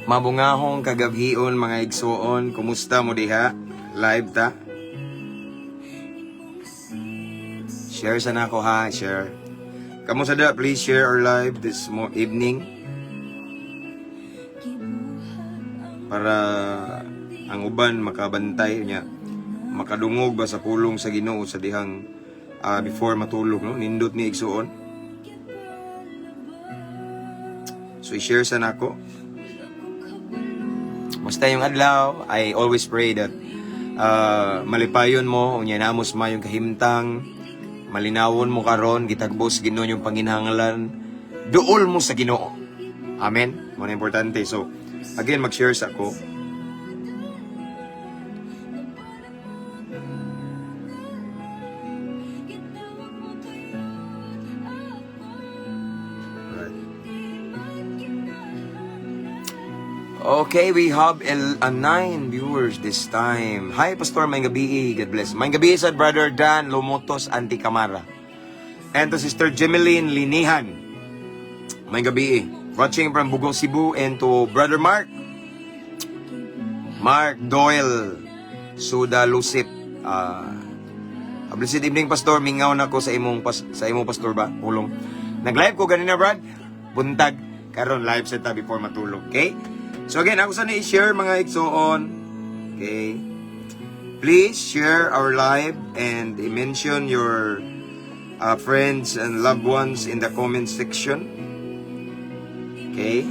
Mabungahong kagabhion, mga igsuon, kumusta mo diha? Live ta? Share sa nako ha, share. Kamo sa da, please share our live this mo evening para ang uban makabantay niya, makadungog ba sa pulong sa Ginoo sa dihang before matulog, no? Nindot ni, igsuon. So i-share sa nako. Basta yung adlaw, I always pray that malipayon mo, unya namos mayong kahimtang, malinawon mo karon, gitagbos Ginoo yung panginahanglan, duol mo sa Ginoo. Amen. Mo na importante. So, again, mag-share sa ako. Right. Okay, we have a nine viewers this time. Hi, Pastor, maayong gabii. God bless. Maayong gabii sa Brother Dan Lumotos Anticamara. And to Sister Jemeline Linihan. Maayong gabii. Watching from Bugong, Cebu. And to Brother Mark. Mark Doyle Suda Lucip. A blessed evening, Pastor. Mingaw na ko sa imong pastor ba? Pulong. Nag-live ko ganina, Brad. Buntag. Karon live sa ta before matulog. Okay? So again, ako sana i-share, mga igsoon. Okay? Please share our live and mention your friends and loved ones in the comment section. Okay?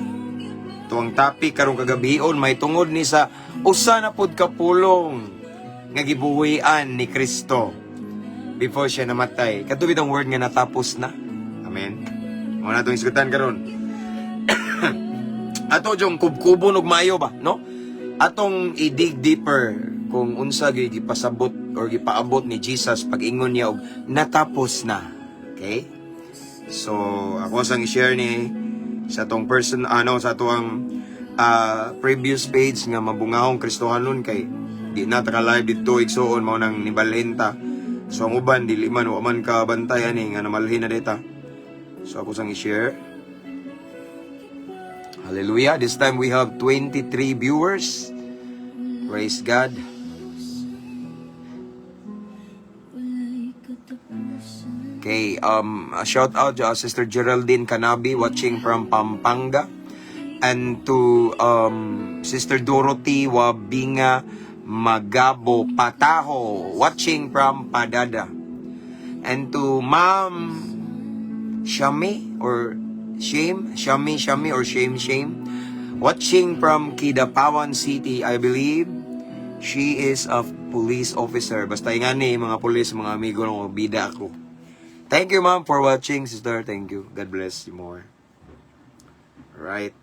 Ito ang topic karong kagabion may tungod ni sa usa na pud ka pulong nga gibuhian ni Kristo before siya namatay. Kato ang word nga "natapos na." Amen. Mao na itong isgutan karon. Ato jung kubkubon og maayo ba, no? Atong i-dig deeper kung unsa gyud gipasabot or gipaabot ni Jesus pag-ingon niya og "natapos na." Okay? So, ako sang i-share ni sa atong person ano sa atoang previous page nga Mabungahong Kristohanon kay di na ta ka live didto, igsuon, mao nang nibalhin ta. So ang uban dili man wa man ka bantay ani nga namalhin na dita. So ako sang i-share. Hallelujah. This time we have 23 viewers. Praise God. Wala'y katapusan. Okay, a shout out to Sister Geraldine Canabi watching from Pampanga and to Sister Dorothy Wabinga Magabo Pataho watching from Padada and to Ma'am Shami or Shame, Shami, Shami or Shame, Shame watching from Kidapawan City. I believe she is a police officer. Basta ingani mga police, mga amigo no, bida ako. Thank you, ma'am, for watching, sister. Thank you. God bless you more. Right.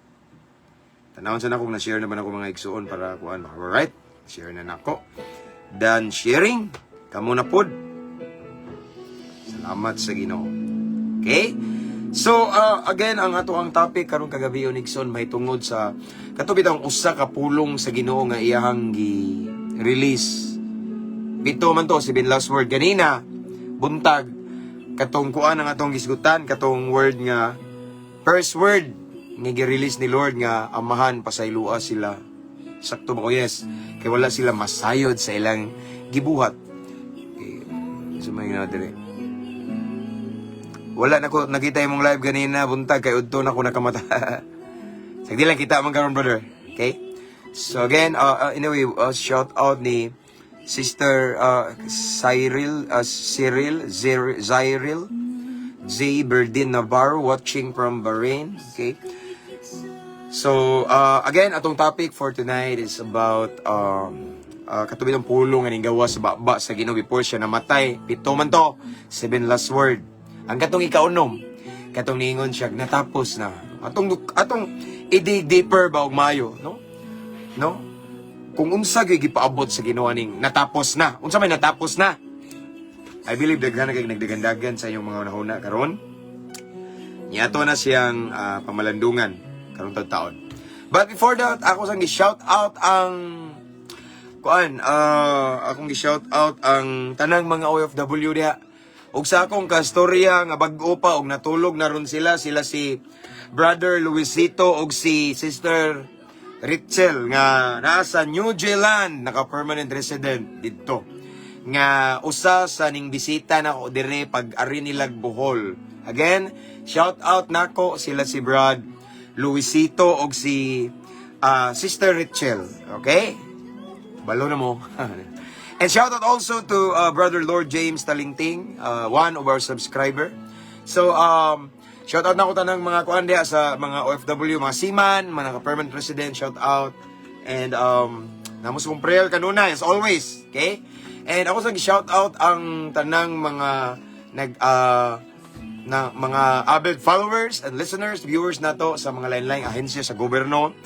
Tanawon sana kung na-share naman ako, mga igsuon, para kuan. Alright. Share na nako. Done sharing. Kamo na pod. Salamat sa Ginoo. Okay? So, again, ang ato ang topic karong kagabi, igsoon, may tungod sa kato bitang usa ka pulong sa Ginoo nga iyahang gi-release. Pito man to, seven last word. Ganina, buntag, katong kuan ang atong gisgutan, katong word nga, first word nga gi-release ni Lord nga "Amahan, pasaylua sila." Sakto ba ko? Yes. Kay wala sila masayod sa ilang gibuhat. Okay. So may nga dire. Wala na ko nakita imong live ganina buntag kay udto na ko nakamata. Sagdi lang kita man karon, brother. Okay? So again, anyway, shout out ni Sister Cyril, Cyril, Zyril, J. Berdin Navarro watching from Bahrain. Okay. So, again, atong topic for tonight is about kato bitang pulong nga gawas sa baba sa Ginoo before siya namatay. Pito man to, seven last word. Ang katong ikaunom, katong niingon siya, "Natapos na." Atong i-dig deeper ba og mayo, no? No? Kung unsa gyud gipaabot sa Ginoo ning "natapos na." Unsa may "natapos na"? I believe daghan na kay nagdagandagan sa inyong mga hunahuna karon. Niato na siyang pamalandungan karong taon. But before that, ako sang gi-shout out ang kuan, akong gi-shout out ang tanang mga OFW diha. Ug sa akong kastorya nga bag-o pa og natulog na ron sila, sila si Brother Luisito og si Sister Richel nga naa sa New Zealand, naka-permanent resident didto. Nga usa sa ning bisita nako dire pag ari nilag Bohol. Again, shout out nako sila si Brad Luisito og si Sister Richel. Okay? Balo na mo. And shout out also to Brother Lord James Talingting, one of our subscriber. So, shout out nako tanang mga kuan diha sa mga OFW, mga seaman, mga permanent resident, shout out. And namos kong prayer kanunay as always, okay? And ako sa shout out ang tanang mga nag na mga avid followers and listeners, viewers nato sa mga lain-laing ahensya sa gobyerno,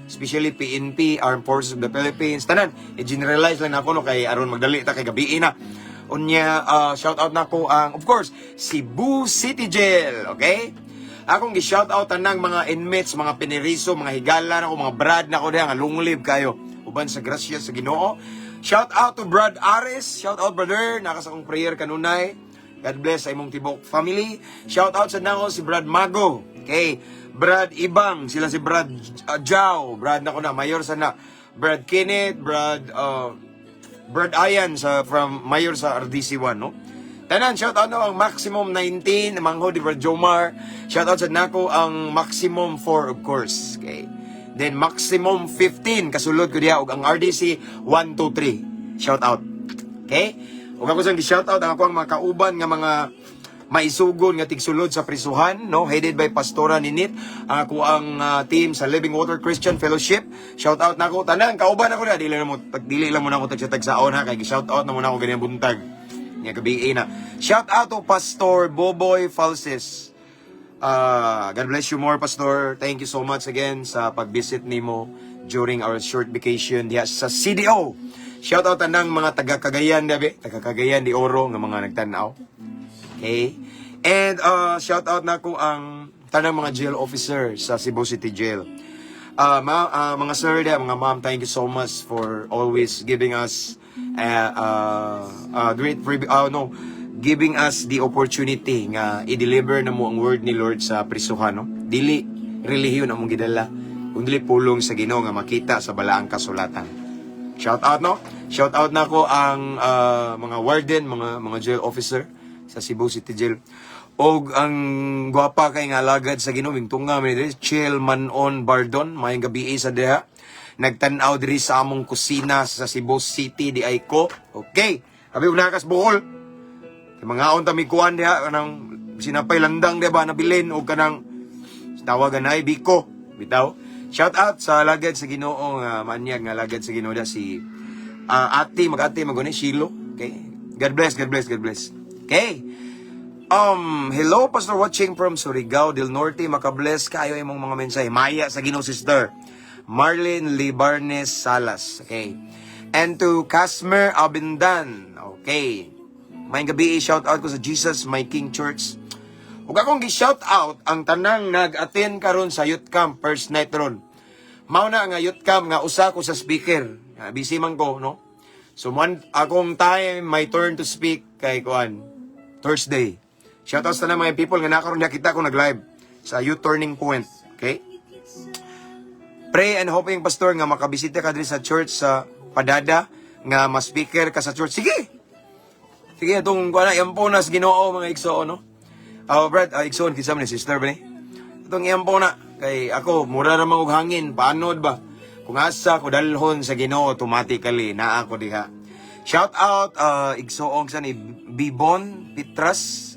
especially PNP, Armed Forces of the Philippines. Tanan, i-generalize lang nako no kay aron magdali ta kay gabi na. Unya, shout out nako ang, of course, Cebu City Jail, okay? Akong gi-shout out tanang mga inmates, mga piniriso, mga higala nako, mga brad nako diha nga long live kayo uban sa grasya sa Ginoo. Shout out to Brad Aris, shout out, brother, naka sa akong prayer kanunay. God bless sa imong tibok family. Shout out sa nako si Brad Mago. Okay. Brad Ibang, sila si Brad Jao, Brad nako na, mayor sa na. Brad Kenneth, Brad Ayan sa from mayor sa RDC1, no? Tanan, shout out no ang maximum 19, manghod ni Brad Jomar. Shout out sa nako ang maximum 4, of course. Okay. Then maximum 15 kasulod ko diha og ang RDC 1 2 3. Shout out. Okay? Ug ako sang gi-shout out ang ako ang mga kauban nga mga maisugon nga tigsulod sa prisuhan, no, headed by Pastora Ninit, ang ako ang team sa Living Water Christian Fellowship. Shout out nako tanan kauban ako na dili lang mo tag dili lang mo nako tag tagsaon ha, kay gi-shout out na mo nako ganyan buntag nga gabi na. Shout out to Pastor Boboy Falses. God bless you more, Pastor. Thank you so much again sa pag-visit nimo during our short vacation diha sa CDO. Shout out tanang mga taga Cagayan, dabi, taga Cagayan de Oro nga mga nagtan-aw. Okay? And shout out nako ang tanang mga jail officer sa Cebu City Jail. Mga sir, diha, mga ma'am, thank you so much for always giving us great no, giving us the opportunity nga i-deliver na mo ang word ni Lord sa prisuhan, no? Dili relihiyon ang mong gidala, kundi pulong sa Ginoo nga makita sa balaang kasulatan. Shout out, no? Shout out nako ang mga warden, mga jail officer sa Cebu City Jail. Og ang gwapa kay nga alagad sa Ginoo tunga mi diri, Chill Manon Bardon, maayong gabi sa diha. Nagtan-aw diri sa among kusina sa Cebu City di ay ko. Okay. Abi unakas Bohol. Kay mangaon ta mi kuan diha kanang sinapay landang diha ba nabilin og kanang tawagan ay biko bitaw. Shout out sa alagad sa Ginoo nga maanyag nga alagad sa Ginoo da si ate mag-ate maguni Shilo. Okay. God bless, God bless, God bless. Okay. Hello, Pastor, watching from Surigao del Norte. Makabless kayo imong mga mensahe. Maya sa Ginoo, sister. Marlene Libarnes Salas. Okay. And to Casmer Abindan. Okay. Maayong gabi, shout out ko sa Jesus My King Church. Ug akong gi-shout out ang tanang nag-attend karon sa youth camp first night ron. Mao na nga youth camp nga usa ko sa speaker. Busy man ko, no? So man akong time, my turn to speak kay kuan Thursday. Shout out sa tanang mga people nga nakaroon niya kita ko nag-live sa Youth Turning Point. Okay? Pray and hoping, Pastor, nga makabisita ka diri sa church sa Padada nga ma-speaker ka sa church. Sige. Sige, atong kuan na iampo na sa Ginoo, mga igsoon, no. Oh, Brad, igsoon kinsa man ni sister ba ni? Atong iampo na kay ako mura ra man og hangin, paanod ba? Kung asa ko dalhon sa Ginoo, automatically naa ko diha. Shout out igsoong sa ni Bibon Pitras,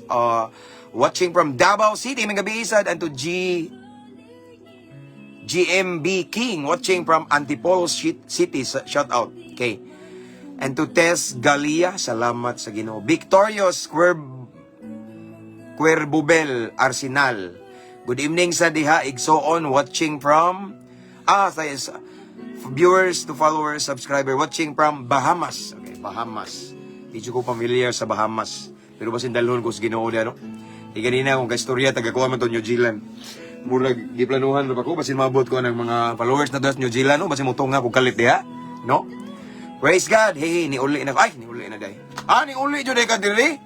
watching from Davao City, mga gabi and to G GMB King watching from Antipolo City. Shout out. Okay. And to Tess Galia, salamat sa Ginoo. Victorious Querbubel Arsenal. Good evening sa diha igsoon watching from sa viewers to followers, subscriber watching from Bahamas. Okay, Bahamas. Di ko familiar sa Bahamas. Pero basin dalhon ko sa Ginoo diha, no. Di ganina kung kaistorya taga kuha man to New Zealand. Murag giplanuhan ra ba ko basin maabot ko ng mga followers na sa New Zealand, no, basin motunga ko kalit diha, no? Praise God. Hey, hey, ni uli na. Ay, ni uli na day. Ah, ni uli jud ka diri.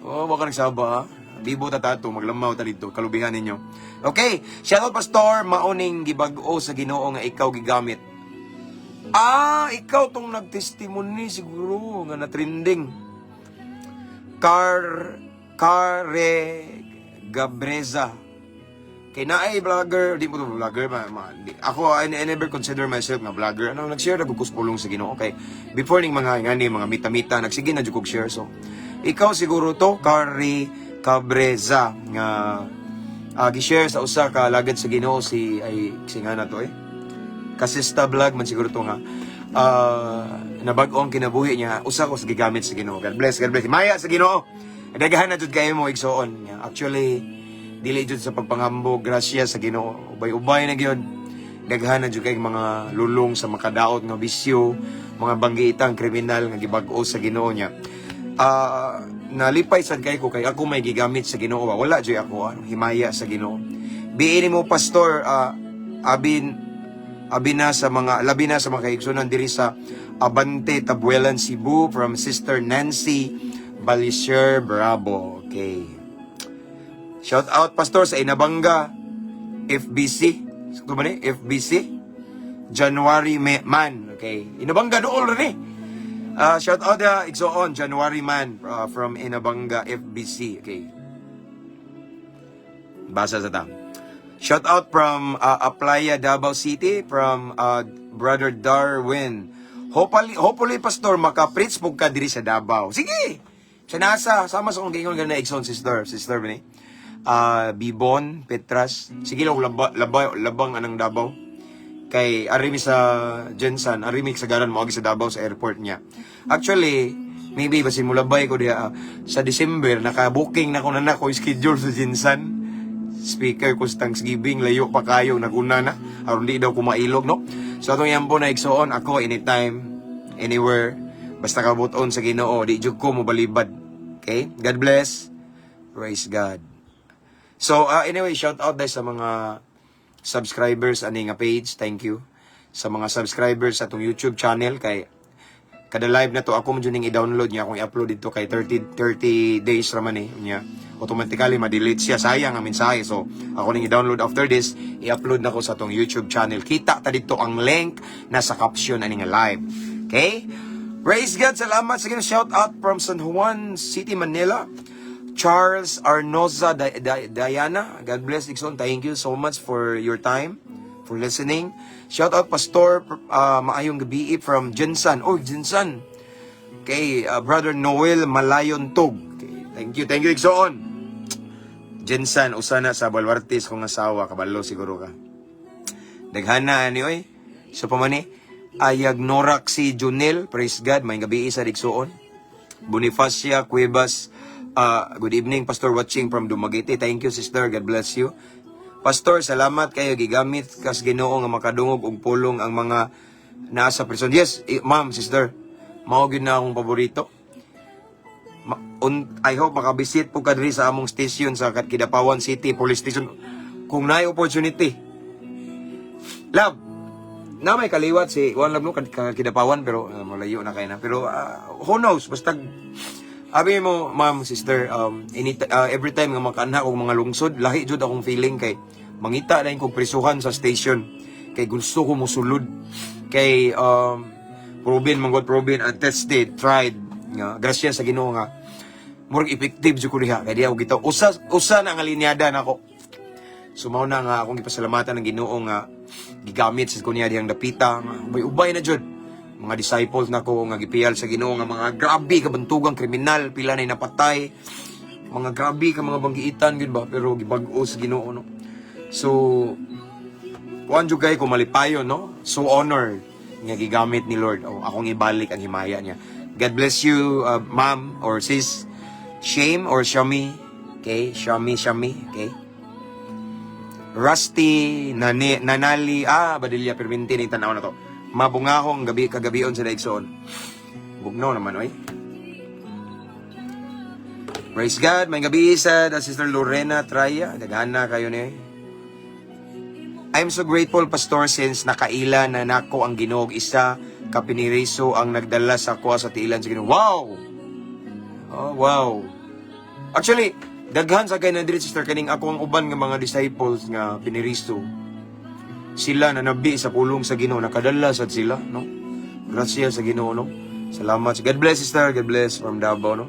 Oh, baka nagsaba ha. Bibo ta tato, maglamaw ta dito, kalubihan ninyo. Okay, shout out, Pastor, mao ning gibag-o sa Ginoo nga ikaw gigamit. Ah, ikaw tong nagtestimony siguro nga na trending. Care Gabreza. Kay naay vlogger, di mo to vlogger, ako, I never consider myself nga vlogger. Ano, nag-share na gud pulong sa Ginoo. Okay, before ning mga ngani, mga mita-mita, nagsige na jud kog share. So, ikaw siguro to, Kari Cabreza, nga gi-share sa usa ka alagad sa Ginoo, si ay si nga na to eh. Kasista Vlog man siguro to nga nabag-o ang kinabuhi niya, usa ko sa gigamit sa Ginoo. God bless, God bless. Maya sa Ginoo. Daghan na jud kayo mo, igsoon. Nga, actually, dili jud sa pagpanghambog, grasya sa Ginoo. Ubay-ubay na gyud. Daghan na jud kay mga lulong sa makadaot nga bisyo, mga banggiitang kriminal nga gibag-o sa Ginoo niya. Nalipay sad kay ko kay ako may gigamit sa Ginoo. Wala jud ako ano, himaya sa Ginoo. Biini mo, Pastor, abin abi na sa mga labi na sa mga kaigsunan diri sa Abante, Tabuelan, Cebu, from Sister Nancy Balisher Bravo. Okay. Shout out, Pastor, sa Inabanga FBC. Sakto ba ni? FBC January Man. Okay. Inabanga dool rin eh. Shout out igsoon January Man from Inabanga FBC. Okay. Basa sa ta. Shout out from Aplaya, Davao City, from Brother Darwin. Hopefully, hopefully, Pastor, maka-preach po ka diri sa Davao. Sige! Sa nasa, sama sa akong giingon na igsoon, sister, sister ba ni? Bibon, Petras. Sige lang, laba, labang anang Davao. Kay ari mi sa GenSan, ari mi sa garan mo sa Davao sa airport niya. Actually, maybe basin mulabay ko diha sa December, naka-booking na ko na nako schedule sa GenSan. Speaker ko sa Thanksgiving, layo pa kayo, naguna na aron di daw kumailog, no? So atong yampo na igsoon, ako anytime, anywhere, basta kabuton sa Ginoo, di jud ko mobalibad. Okay? God bless. Praise God. So anyway, shout out dahil sa mga subscribers ani nga page. Thank you sa mga subscribers sa atong YouTube channel kay kada live na to ako mo ning i-download niya, akong i-upload dito kay 30 days raman eh niya, automatically ma-delete siya, sayang ang mensahe. So ako ning i-download after this, i-upload na ko sa atong YouTube channel. Kita ta dito ang link nasa caption ani nga live. Okay, praise God. Salamat sa Ginoo. Shout out from San Juan City, Manila, Charles Arnoza Diana. God bless, igsoon. Thank you so much for your time, for listening. Shout out, Pastor, maayong gabi from GenSan. Oh, GenSan. Okay, Brother Noel Malayon Tug. Okay, thank you, igsoon. GenSan, usa na sa Baluartes kong asawa, kabalo siguro ka. Daghana ani oy. So pamani, Ayag Norak si Junel, praise God, may gabi sa igsoon. Bonifacia Cuevas, good evening, Pastor, watching from Dumaguete. Thank you, sister. God bless you. Pastor, salamat kayo gigamit kas Ginoo nga makadungog og pulong ang mga naa sa prison. Yes, ma'am, sister. Mao gyud na akong paborito. I hope makabisit po ka diri sa among station sa Kidapawan City Police Station kung naay opportunity. Love, na may kaliwat si Juan Love no Kidapawan pero malayo na kayo na. Pero who knows, basta abi mo, ma'am, sister, every time nga makaanha og mga lungsod, lahi jud akong feeling kay mangita na kog prisuhan sa station kay gusto ko mosulod kay proven man god, proven and tested, tried nga grasya sa Ginoo nga murag effective jud ko diha kay di ako gitaw usa usa na nga linyada nako. So mao na nga akong gipasalamatan ng Ginoo nga gigamit sa kunya dihang dapita nga ubay-ubay na jud mga disciples nako nga gipiyal sa Ginoo nga mga grabe ka bantugang kriminal, pila na napatay, mga grabe ka mga banggiitan gyud ba, pero gibag-o sa Ginoo, no? So kuan jud kay ko malipayon, no? So honored nga gigamit ni Lord. O akong ibalik ang himaya niya. God bless you, ma'am or sis Shame or Shami. Okay, Shami, Shami, okay. Rusty Nani, Nanali, ah, Badilla Perminti ni tanaw na to. Mabungahong gabi kagabion sa daigsoon. Bugnaw naman oy. Praise God, may gabi sa Sister Lorena Traya. Daghana kayo ni. I'm so grateful, Pastor, since nakaila na nako ang Ginoo, isa ka piniriso ang nagdala sa kuha sa tiilan sa Ginoo. Wow! Oh, wow. Actually, Daghan sa kay na diri, sister, kaning ako ang uban nga mga disciples nga piniristo. Sila na nabi sa pulong sa Ginoo, nakadala sad sila, no? Gracias sa Ginoo, no? Salamat. God bless, sister. God bless from Davao, no?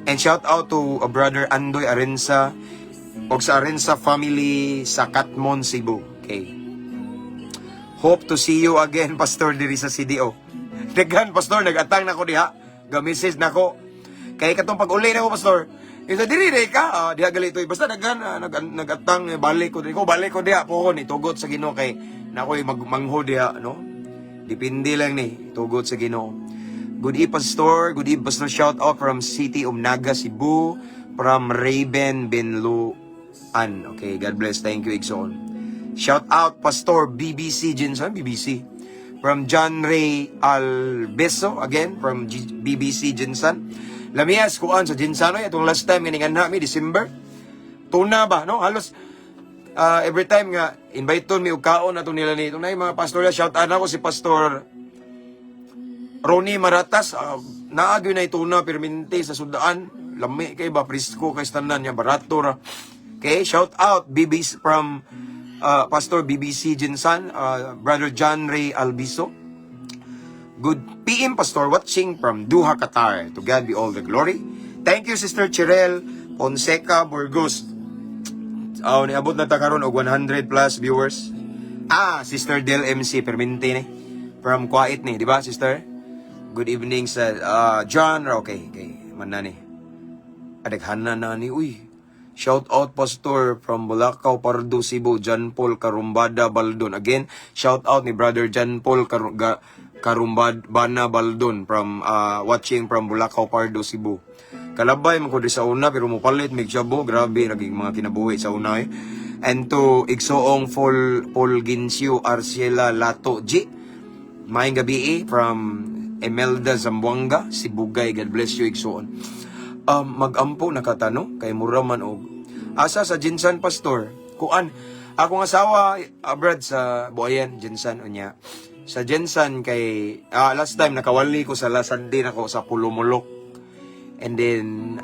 And shout out to a brother Andoy Arensa og sa Arensa family sa Katmon, Cebu. Okay. Hope to see you again, Pastor, diri sa CDO. Daghan, Pastor, nag-atang na ko diha. Ga-message na ko. Kay katong pag-uli na ko, Pastor. Isa diri diri ka, diha gali to. Basta daghan nag-atang eh, balik ko diri ko, balik ko diha po ni tugot sa Ginoo kay nakoy magmangho diha, no? Depende lang ni tugot sa Ginoo. Good eve, Pastor. Good eve, Pastor. Shout out from City of Naga, Cebu, from Raven Benluan. Okay, God bless. Thank you, igsoon. Shout out, Pastor BBC Jinsan, BBC. From John Ray Albeso, again, from BBC Jinsan. Lamias, kuan sa GenSan, oy, atong last time nga ninganha mi, December. Tuna ba, no? Halos, every time nga, invite mi og kaon ato nila ni. Tunay mga pastor, shout out ako si Pastor Ronnie Maratas, naagyo na ituna permente sa sudaan. Lami kay ba, presko kay tanan niya, barato ra. Okay, shout out BBC from Pastor BBC Jinsan, Brother John Ray Albiso. Good PM, Pastor, watching from Doha, Qatar. To God be all the glory. Thank you, Sister Chirel Fonseca Burgos. Oh, niabot na ta karon og 100 plus viewers. Ah, Sister Del MC Permente ni. From Kuwait ni, di ba, Sister? Good evening sa John. Okay. Man na ni. Adaghanan na ni. Uy. Shout out, Pastor, from Bulacau, Pardo, Cebu, John Paul Karumbada Baldon. Again, shout out ni Brother John Paul Karumbada Baldon from watching from Bulacau, Pardo, Cebu. Kalabay man ko di sa una pero mopalit mig shabu, grabe naging mga kinabuhi sa una eh. And to Igsoong Paul Paul Gincio Arciela Lato G. Maayong gabi eh, from Imelda Zamboanga, Sibugay. God bless you, Igsoon. Magampo na katano kay mura man og asa sa GenSan, Pastor. Kuan, akong asawa abroad sa Buayan, GenSan unya. Sa GenSan kay last time nakawali ko sa last Sunday nako sa Pulumulok. And then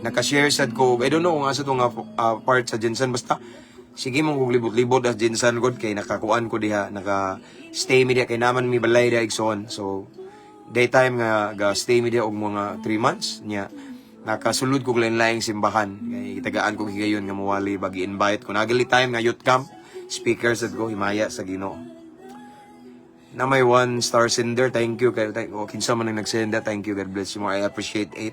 naka-share sad ko, I don't know kung asa to nga part sa GenSan, basta sige mo kog libot-libot as GenSan god kay nakakuan ko diha, naka stay mi diha kay naman mi balay diha, igsoon. So daytime nga ga stay mi diha og mga 3 months niya, nakasulod ko lain-laing simbahan kay gitagaan ko higayon nga mowali bagi invite ko nagali time nga youth camp speaker sad ko. Himaya sa Ginoo na may one star sender. Thank you kay, thank you kinsa man ang nagsenda. Thank you, God bless you more. I appreciate it.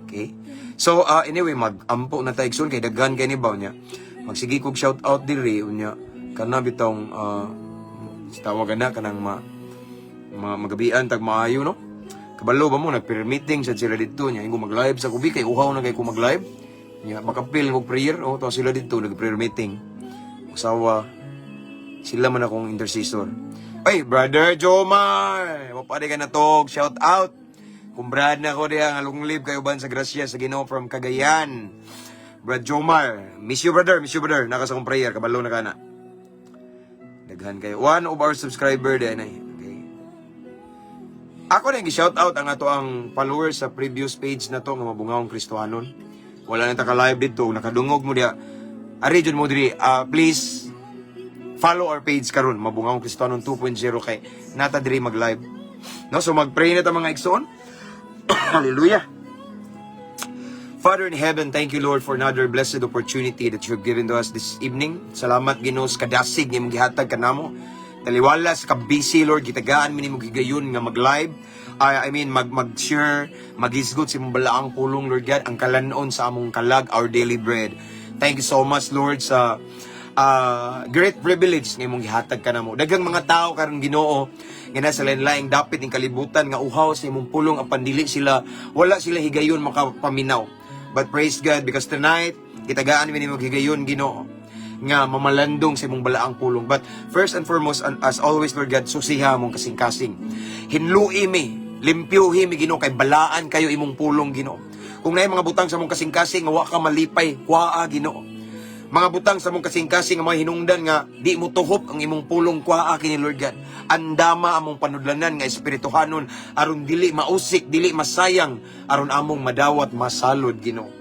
Okay, so anyway, mag-ampo na tayo soon kay daghan kay ni ba niya. Magsige kog shout out diri unya kana bitong tawagan na kanang ma magabian tag maayo, no? Kabalo ba mo nag-prayer meeting sad sila didto niya. Ingo mag-live sa kubi kay uhaw na kay ko mag-live niya, makapil og prayer oh to sila didto nag-prayer meeting. Usawa sila man akong intercessor. Ay, Brother Jomar! Wapade ka na tog. Shout out. Kumbrad na ko diha nga long live kayo ban sa grasya sa Ginoo from Cagayan. Brad Jomar. Miss you, brother. Miss you, brother. Naka sa akong prayer. Kabalo na ka na. Daghan kayo. One of our subscriber din ay. Okay. Ako na yung shout out ang ato ang followers sa previous page na to nga Mabungahong Kristohanon. Wala na ta ka live dito. Nakadungog mo diha. Ari jud mo diri. Please follow our page karon, Mabungahong Kristohanon 2.0, kay nata diri mag-live. No, so mag-pray na ta, mga igsoon. Hallelujah. Father in heaven, thank you, Lord, for another blessed opportunity that you have given to us this evening. Salamat, Ginoo, sa kadasig nga imong gihatag kanamo. Taliwala sa kabisi, Lord, gitagaan mi nimo gigayon nga mag-live. I mean, mag-share, maghisgot sa imong balaang pulong, Lord God, ang kalanon sa among kalag, our daily bread. Thank you so much, Lord, sa great privilege nga imong gihatag kanamo. Daghang mga tao karon, Ginoo, nga nasa lain-laing dapit ning kalibutan nga uhaw sa imong pulong apan dili sila wala sila higayon makapaminaw. But praise God because tonight gitagaan mi nimo higayon, Ginoo, nga mamalandong sa imong balaang pulong. But first and foremost, and as always, Lord God, susiha among kasing-kasing. Hinlui mi, limpyuhi mi, Ginoo, kay balaan kayo imong pulong, Ginoo. Kung naay mga butang sa among kasing-kasing nga wa ka malipay, kuhaa, Ginoo. Mga butang sa among kasing-kasing nga mga hinungdan nga di mo tuhop ang imong pulong, kuhaa kini, Lord God. Andama among panudlanan nga espirituhanon aron dili mausik, dili masayang, aron among madawat masalod, Ginoo.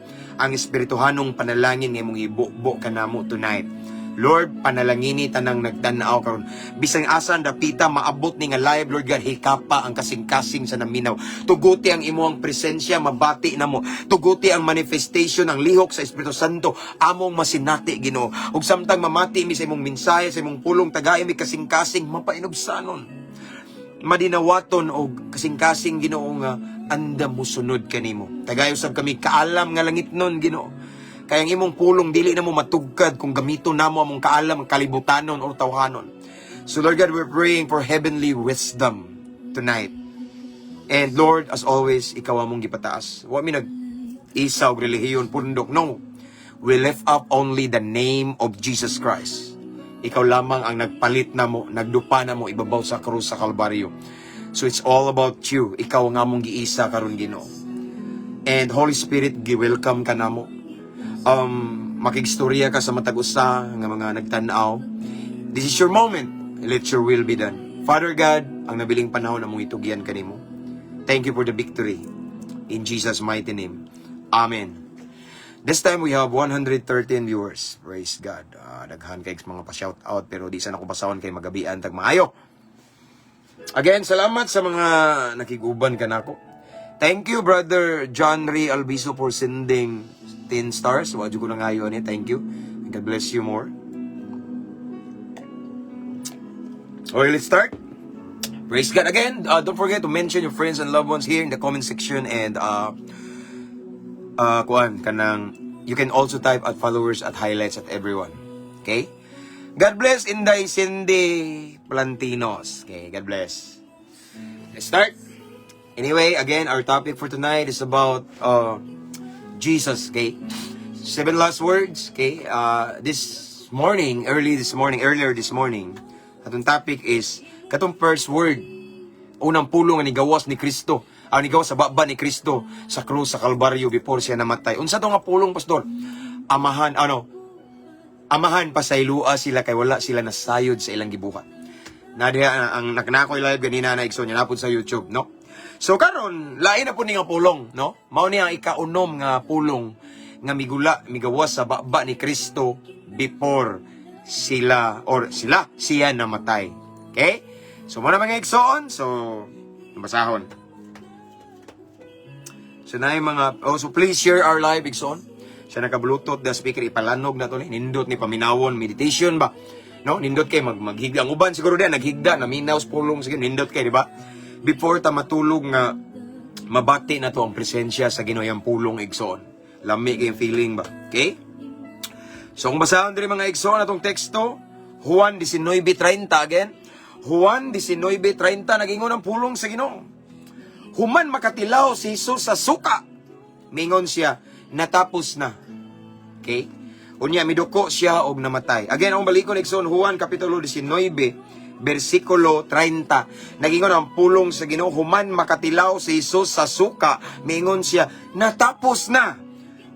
Ang espirituhanong panalangin nga imong ibubo kanamo tonight. Lord, panalangini tanang nagtan-aw karon. Bisan asan dapita maabot ni nga live, Lord God, hikapa ang kasing-kasing sa naminaw. Tuguti ang imong presensya, mabati namo. Tuguti ang manifestation ang lihok sa Espiritu Santo, among masinati, Ginoo. Ug samtang mamati mi sa imong mensahe, sa imong pulong, tagay mi kasing-kasing mapainubsanon, madinawaton og kasing-kasing, Ginoo, nga andam mosunod kanimo. Tagay usab kami kaalam nga langitnon, Ginoo. Kay ang imong pulong dili namo matugkad kung gamiton namo among kaalam ang kalibutanon or tawhanon. So Lord God, we're praying for heavenly wisdom tonight. And Lord, as always, ikaw among gipataas. Wa mi nag isa og relihiyon pundok. No. We lift up only the name of Jesus Christ. Ikaw lamang ang nagpalit namo, nagdupa namo ibabaw sa krus sa Kalbaryo. So it's all about you. Ikaw ang among giisa karon, Ginoo. And Holy Spirit, gi-welcome ka namo. Makigstorya ka sa matag usa nga mga nagtan-aw. This is your moment. Let your will be done. Father God, ang nabiling panahon among itugyan kanimo. Thank you for the victory. In Jesus' mighty name. Amen. This time we have 113 viewers. Praise God. Daghan kay mga pa-shout out pero di sa nako basahon kay magabian tag maayo. Again, salamat sa mga nakiguban kanako. Thank you, Brother John Ray Albiso, for sending 10 stars. Wa ko na ngayon ni. Thank you. God bless you more. Okay, let's start. Praise God again. Don't forget to mention your friends and loved ones here in the comment section and kuan kanang you can also type at followers, at highlights, at everyone. Okay? God bless, Inday Cindy Plantinos. Okay, God bless. Let's start. Anyway, again, our topic for tonight is about Jesus, okay? Seven last words, okay? This morning, early this morning, earlier this morning, atong topic is katong first word, unang pulong nga nigawas ni Kristo, ang nigawas sa baba ni Kristo sa krus sa Kalbaryo before siya namatay. Unsa to nga pulong, pastor? Amahan, ano? Amahan, pasaylua sila kay wala sila nasayod sa ilang gibuhat. Na diha ang naknakoy live ganina na, igsoon niya napod sa YouTube, no? So karon, lain na po ni nga pulong, no? Mao ni ang ikaunom nga pulong nga migula, migawas sa baba ni Kristo before sila or sila siya namatay. Okay? So mao na, mga igsoon, so basahon. So na yung mga, oh, so please share our live, igsoon. Siya naka-Bluetooth the speaker, ipalanog na to ni. Nindot ni paminawon, meditation ba? No, nindot kay maghigda ang uban siguro diyan naghigda, naminaw sa pulong, sige, nindot kay, di ba? Before ta matulog nga mabati na to ang presensya sa Ginoo, ang pulong, igsoon. Lami kay feeling ba? Okay? So kung basahon diri, mga igsoon, atong teksto, Juan 19:30 again. Juan 19:30, nagingon ang pulong sa Ginoo. Human makatilaw si Jesus sa suka, mingon siya, "Natapos na." Okay? Unya miduko siya og namatay. Again, ang balikon, igsoon, Juan kapitulo 19 bersikulo 30. Nagingon ang pulong sa Ginoo, human makatilaw si Jesus sa suka, mingon siya, "Natapos na."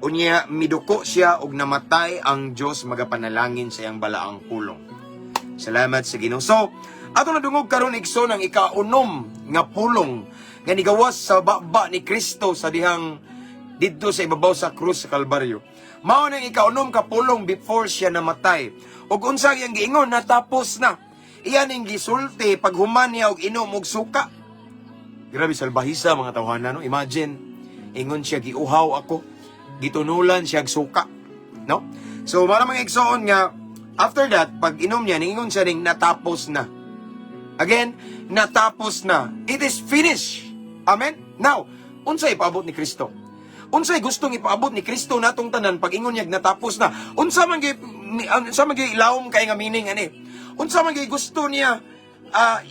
Unya miduko siya og namatay. Ang Dios magapanalangin sa iyang balaang pulong. Salamat sa Ginoo. So, ato nadungog karon, igsoon, ang ikaunom nga pulong nga nigawas sa baba ni Kristo sa dihang didto sa ibabaw sa krus sa Kalbaryo. Mao nang ikaunom ka pulong before siya namatay. Ug unsa iyang giingon? "Natapos na." Iyan ang gisulti paghuman niya og inom og suka. Grabe salbahisa, mga tawhana, no? Imagine, ingon siya, "Giuhaw ako." Gitunulan siya og suka, no? So mao mga igsoon nga after that, pag inom niya, ningon siya ning "Natapos na." Again, natapos na. It is finished. Amen? Now, unsay ipaabot ni Kristo? Unsay gustong ipaabot ni Kristo natong tanan pag ingon niya natapos na? Unsa man gi ilawom kay nga meaning ani? Unsa man gi gusto niya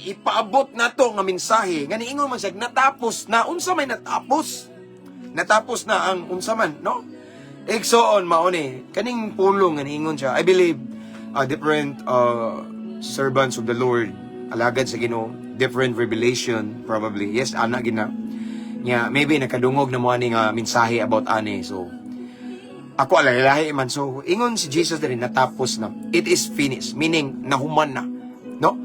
ipaabot nato nga mensahe nga niingon man siya natapos na? Unsa may natapos? Natapos na ang unsa man, no? Igsoon, mao ni kaning pulong nga niingon siya. I believe different servants of the Lord, alagad sa Ginoo, different revelation probably. Yes, ana gina. Nya maybe nakadungog na mo ani nga mensahe about ani. So ako alalahi man, so ingon si Jesus diri, "Natapos na." It is finished, meaning nahuman na, no?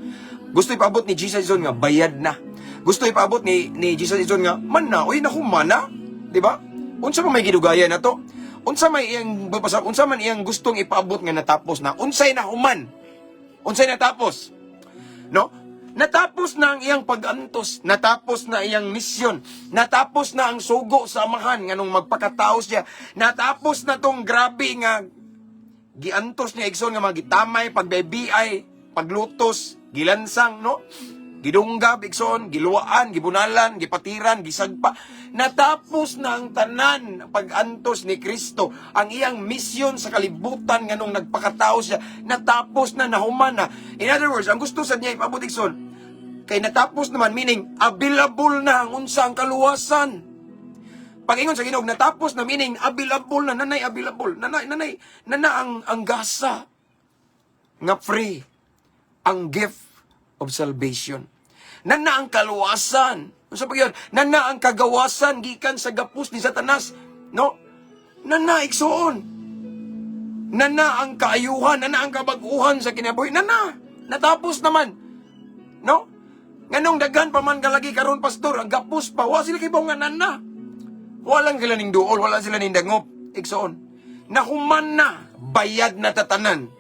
Gusto ipaabot ni Jesus ison nga bayad na. Gusto ipaabot ni Jesus ison nga man na, oy, nahuman na, di ba? Unsa pa may gidugayan na to? Unsa may iyang basa, unsa man iyang gustong ipaabot nga natapos na? Unsay nahuman? Unsay natapos? No? Natapos na ang iyang pag-antos, natapos na iyang misyon, natapos na ang sugo sa Amahan nganong magpakatao siya, natapos na tong grabe nga giantos niya, igsoon, nga mga gitamay, pagbebiay, paglutos, gilansang, no? Gidunggab, igsoon, giluwaan, gibunalan, gipatiran, gisagpa. Natapos na ang tanan pag-antos ni Kristo, ang iyang misyon sa kalibutan nganong nagpakatao siya. Natapos na, nahuman na. In other words, ang gusto sa niya ipabot, igsoon, kay natapos naman, meaning available na ang unsa, ang kaluwasan. Pag-ingon sa Ginoo natapos na, meaning available na, nanay available, nanay nanay nana ang gasa nga free, ang gift of salvation. Nana ang kaluwasan. Unsa pa gyud? Nana ang kagawasan gikan sa gapos ni Satanas, no? Nana, igsuon. Nana ang kaayuhan, nana ang kabag-uhan sa kinabuhi. Nana, natapos naman. No? Nganong daghan pa man kalagi karon, pastor, ang gapos pa, wa sila kibaw nga nana. Walang sila ning duol, wala sila ning dangop. Igsoon. Nahuman na, bayad na tatanan.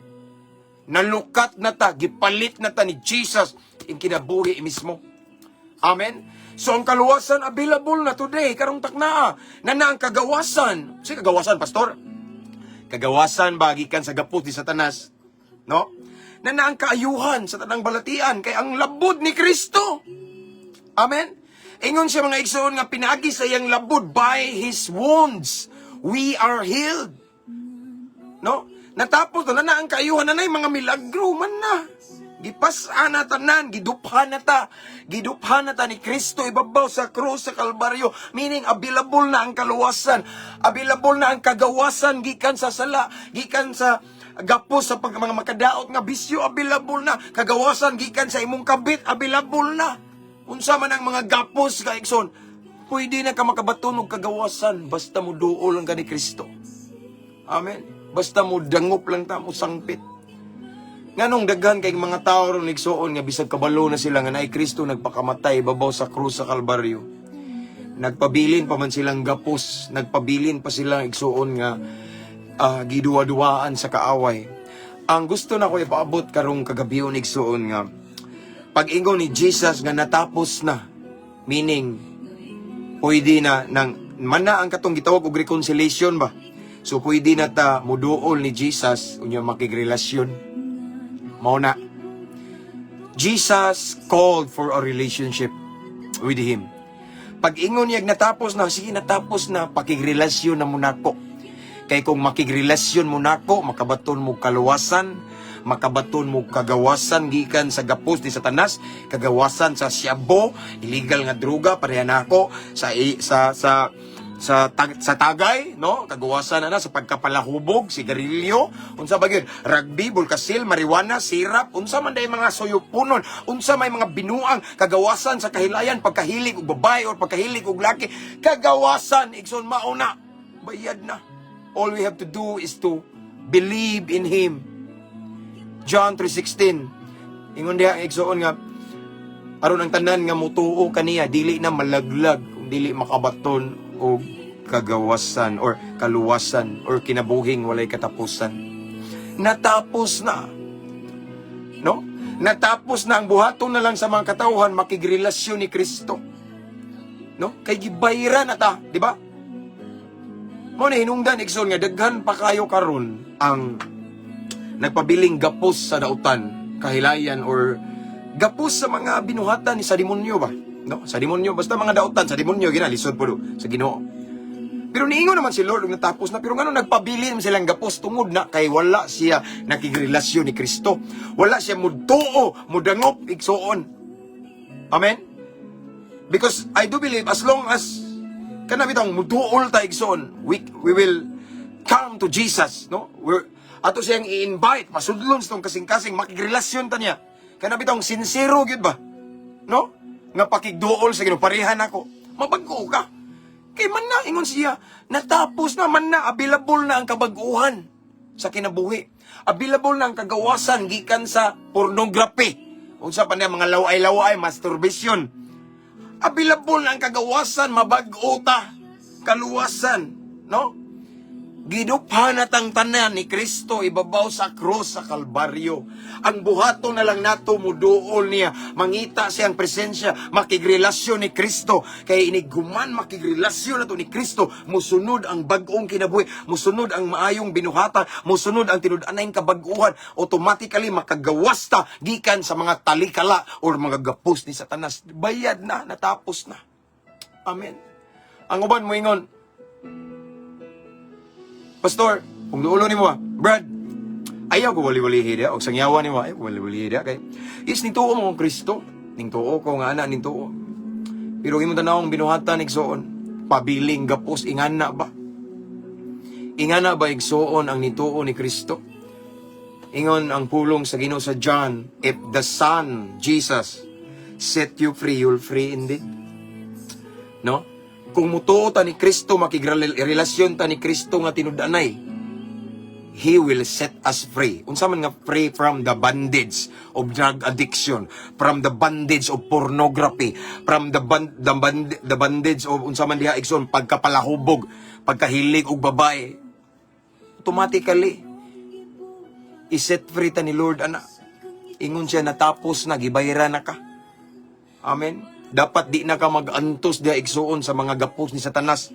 Nalukat na ta, gipalit na ta ni Jesus in kinabuhi mismo. Amen? So ang kaluwasan available na today, karong taknaa. Na ang kagawasan. Si kagawasan, pastor? Kagawasan ba gikan sa gapos ni Satanas? No? Na ang kaayuhan sa tanang balatian kay ang labod ni Kristo. Amen? Ingon siya, mga igsoon, nga pinaagi sa iyang labod, by His wounds, we are healed. No? Natapos na na ang kaayuhan na na yung mga milagro man na. Gipas-an na tanan, giduphan na ta. Giduphan na ta ni Kristo ibabaw sa krus sa Kalbaryo. Meaning, available na ang kaluwasan. Available na ang kagawasan gikan sa sala, gikan sa gapos sa pag mga makadaot nga bisyo, available na. Kagawasan gikan sa imong kabit, available na. Unsa man ang mga gapos ka, igsoon, pwede na ka makabaton og kagawasan basta mo duol lang ka ni Kristo. Amen. Basta mo dangop lang ta, mo sangpit. Nganong daghan kay mga tao ron, igsuon, nga bisag kabalo na sila nga naay Kristo nagpakamatay babaw sa krus sa Kalbaryo. Nagpabilin pa man silang gapos, nagpabilin pa silang, igsuon, nga giduwa-duwaan sa kaaway. Ang gusto na ko ipaabot karong kagabion, igsuon, nga pag-ingon ni Jesus nga natapos na, meaning pwede na nang mana ang katong gitawag og reconciliation ba. So pwede na ta muduol ni Jesus unya makigrelasyon. Mao na. Jesus called for a relationship with Him. Pag ingon niya natapos na, sige, natapos na, pakigrelasyon na mo nako. Kay kung makigrelasyon mo nako, makabaton mo kaluwasan, makabaton mo kagawasan gikan sa gapos ni Satanas, kagawasan sa syabo, illegal nga droga, pareha nako sa sa sa sa tag, sa tagay, no? Kagawasan na na sa pagkapalahubog, sigarilyo, unsa ba gyud? Rugby, bulkasil, marijuana, sirap, unsa man day mga suyupunon, unsa may mga binuang, kagawasan sa kahilayan, pagkahilig og babae or pagkahilig og laki, kagawasan, igsoon, mao na. Bayad na. All we have to do is to believe in Him. John 3:16. Ingon diha ang igsoon nga aron ang tanan nga mutuo kaniya dili na malaglag kung dili makabaton og kagawasan or kaluwasan or kinabuhing walay katapusan. Natapos na. No? Natapos na. Ang buhaton na lang sa mga katawhan, makigrelasyon ni Kristo. No? Kay gibayra na ta, di ba? Mo na hinungdan, igsoon, nga daghan pa kayo karon ang nagpabiling gapos sa dautan, kahilayan or gapos sa mga binuhatan ni sa demonyo ba? No? Sa demonyo, basta mga dautan sa demonyo gina lisod po sa Ginoo. Pero niingon naman si Lord ug natapos na, pero ngano nagpabilin man silang gapos? Tungod na kay wala siya nakigrelasyon ni Kristo. Wala siya mutuo, mudangop, igsuon. Amen. Because I do believe as long as kana bitong muduol ta, igsoon, we will come to Jesus, no? Ato siyang i-invite, pasudlon sa tong kasing-kasing, makigrelasyon ta niya. Kana bitong sincero gyud ba? No? Nga pakigduol sa Ginoo, parehan ako. Mabag-o ka. Kay man na, ingon siya, natapos na man na, available na ang kabag-uhan sa kinabuhi. Available na ang kagawasan gikan sa pornography. Unsa pa niya mga laway-laway, masturbation. Available na ang kagawasan, mabag-o ta, kaluwasan, no? Giduphan natang tanan ni Kristo ibabaw sa krus sa Kalbaryo. Ang buhaton na lang nato, muduol niya, mangita siyang presensya, makigrelasyon ni Kristo. Kay inighuman makigrelasyon nato ni Kristo, musunod ang bag-ong kinabuhi, musunod ang maayong binuhatan, musunod ang tinud-anay kabag-uhan, automatically makagawas ta gikan sa mga talikala or mga gapos ni Satanas. Bayad na, natapos na. Amen. Ang uban moingon, "Pastor, kung duolo nimo ba, Brad, ayaw ko wali-walihi diha, og sangyawan nimo, ayaw ko wali-walihi diha, kay, is ning tuo mo kong Kristo, ning tuo ko nga ana, ning tuo. Pero imong tanawong binuhatan, igsoon, pabiling gapos, ingana ba? Ingana ba, igsoon, ang nituo ni Kristo?" Ingon ang pulong sa Ginoo sa John, "If the Son, Jesus, set you free, you'll free indeed." No? Kung mutuo ta ni Kristo, makigrelasyon ta ni Kristo nga tinud-anay, He will set us free. Unsa man nga free? From the bondage of drug addiction, from the bondage of pornography, from the bondage of unsa man diha, igsoon, pagkapalahubog, pagkahilig og babae. Automatically i-set free ta ni Lord ana. Ingon siya, "Natapos na, gibayran na ka." Amen. Dapat di na ka mag-antos diha, igsuon, sa mga gapos ni Satanas.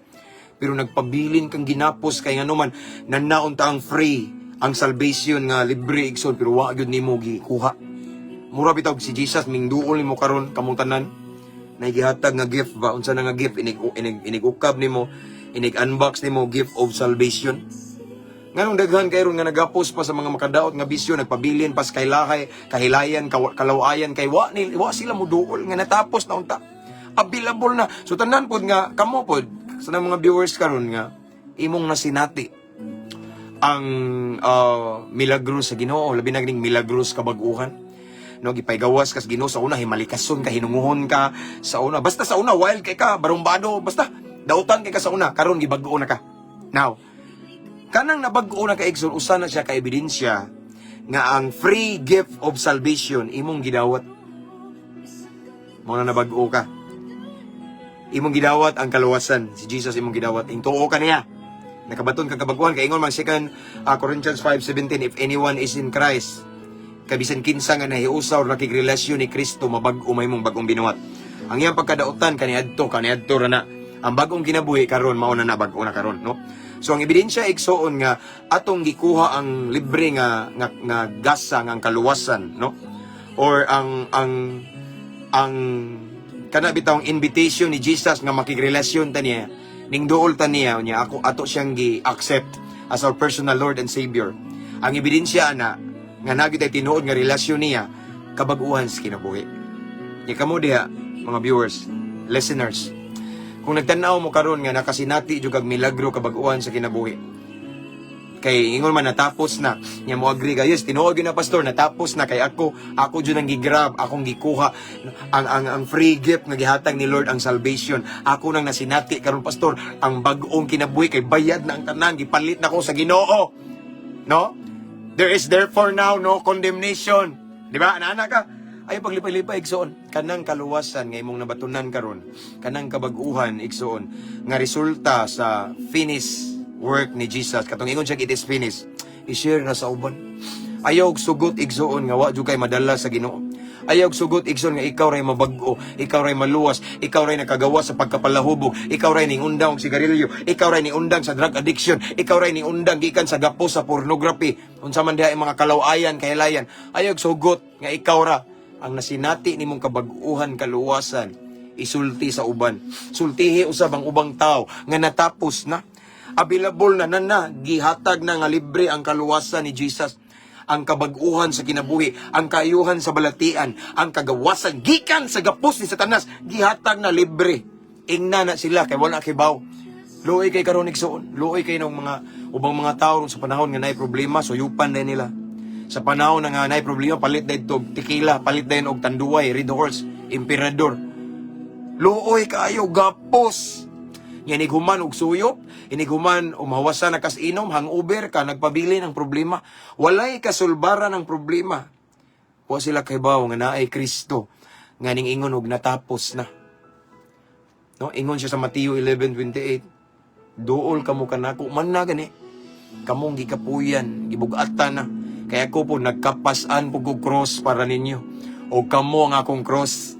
Pero nagpabilin kang ginapos kay nganuman nanaon ta ang free, ang salvation nga libre, igsoon, pero wa gyud nimo gikuha. Mura bitaw si Jesus mingduol nimo karon, kamong tanan na gihatag nga gift ba? Unsa na nga gift? Inig ukab nimo, inig unbox nimo, gift of salvation. Nganong daghan kay ron nga nagapos pa sa mga makadaot nga bisyo, nagpabilin pa sa kailahay, kahilayan, kalawayan, kay wa sila muduol nga natapos na unta. Available na. So tanan pod nga kamo pod sa mga viewers karon nga imong nasinati ang milagro sa Ginoo, labi na ning milagros kabag-uhan. No, gipaygawas kas Ginoo sa una, himalikason ka, hinunguhon ka sa una. Basta sa una wild kay ka, barumbado, basta dautan kay ka sa una, karon gibag-o na ka. Now, kanang nabag-o na ka, igsoon, usa na siya ka ebidensya nga ang free gift of salvation imong gidawat. Mao na nabag-o ka. Imong gidawat ang kaluwasan, si Jesus imong gidawat. Ing tuo ka niya. Nakabaton ka kabag-uhan kay ingon man 2 Corinthians 5:17, "If anyone is in Christ," kabisan kinsa nga nahiusa or nakigrelasyon ni Kristo, mabag-o may mong bagong binuhat. Ang iyang pagkadautan kaniadto kaniadto ra na. Ang bagong kinabuhi karon mao na bag-o na karon, no? So ang ebidensya, igsoon, nga atong gikuha ang libre nga gasa nga ang kaluwasan, no? Or ang kana bitawng invitation ni Jesus nga makigrelasyon ta niya, ning duol ta niya, niya ako ato siyang gi-accept as our personal Lord and Savior. Ang ebidensya ana nga naa gyud tay tinuod nga relasyon niya, kabag-uhan sa kinabuhi. Nya kamo diha, mga viewers, listeners, kung nagtan-aw mo karon nga nakasinati jud kag milagro kabag-uhan sa kinabuhi, kay ingon man natapos na nya, mo agree ka, "Yes, tinuod gyud na, Pastor, natapos na, kay ako jud ang gigrab, akong gikuha ang free gift nga gihatag ni Lord, ang salvation. Ako nang nasinati karon, Pastor, ang bag-ong kinabuhi, kay bayad na ang tanan, gipalit na ko sa Ginoo." No? "There is therefore now no condemnation." Di ba? Ana ka. Ay paglipay-lipay, igsoon, kanang kaluwasan nga imong nabatunan karon, kanang kabag-uhan, igsoon, nga resulta sa finish work ni Jesus, katong ingon siya, "It is finished." I-share na sa uban. Ayaw og sugot, igsoon, nga wa jud kay madala sa Ginoo. Ayaw og sugot, igsoon, nga ikaw ray mabag-o, ikaw ray maluwas, ikaw ray nakagawa sa pagkapalahubog, ikaw ray ning undang og sigarilyo, ikaw ray undang sa drug addiction, ikaw ray undang gikan sa gapos sa pornography, unsa man diha ang mga kalawayan, kahilayan. Ayaw og sugot nga ikaw ra ang nasinati nimong kabag-uhan kaluwasan, isulti sa uban. Sultihi usab ang ubang tao nga natapos na. Available na na na, gihatag na nga libre ang kaluwasan ni Jesus, ang kabag-uhan sa kinabuhi, ang kaayuhan sa balatian, ang kagawasan gikan sa gapos ni Satanas, gihatag na libre. Ingna na sila kay wala kibaw. Luoy kay karon, igsoon, luoy kay ng mga ubang mga tao sa panahon nga naay problema, suyupan din nila. Sa panahon na nga naay problema, palit dayon og tequila, palit dayon og Tanduay, Red Horse, Emperador. Luoy kaayo gapos. Nga inighuman og suyop, inighuman umawasan na kas inom, hangover ka, nagpabili ng problema. Walay kasulbaran ng problema. Wa sila kahibaw nga naay Kristo nga ning ingon og natapos na. No, ingon siya sa Mateo 11:28. "Duol kamo kanako man na gani." Kamong gikapuyan, gibugatan na. Kaya ako po nagkapasan po ko cross para ninyo. O kamo ang akong cross.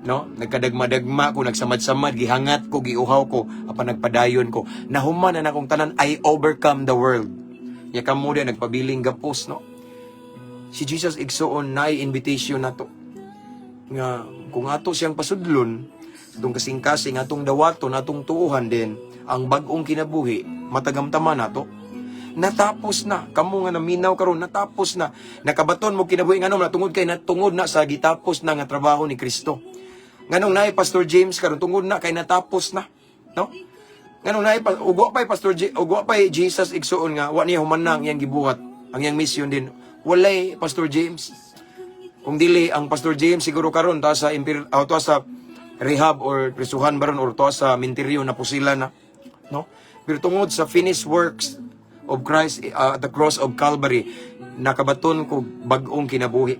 No? Nagkadagma-dagma ko, nagsamad-samad, gihangat ko, giuhaw ko, apan nagpadayon ko. Nahuman na akong tanan, I overcome the world. Ya kamo din nagpabiling gapos, no? Si Jesus, igsuon, naay invitation nato nga kung ato siyang pasudlon, atong kasing-kasing, atong dawaton, atong tuuhan din ang bag-ong kinabuhi, matagamtaman nato. Natapos na. Kamo nga naminaw karon, natapos na. Nakabaton mo kinabuhi nganong natungod kay natungod na sa gitapos na nga trabaho ni Kristo. Nganong naay Pastor James karon? Tungod na kay natapos na, no? Nganong naay ug wa pay Pastor J, ug wa pay Jesus, igsuon, nga wa niya human na ang iyang gibuhat, ang iyang mission din, walay Pastor James. Kung dili ang Pastor James, siguro karon ta sa ta sa rehab or prisuhan baron or ta sa minteryo na pusila na, no? Pero tungod sa finished works of Christ at the cross of Calvary, nakabaton ko bag-ong kinabuhi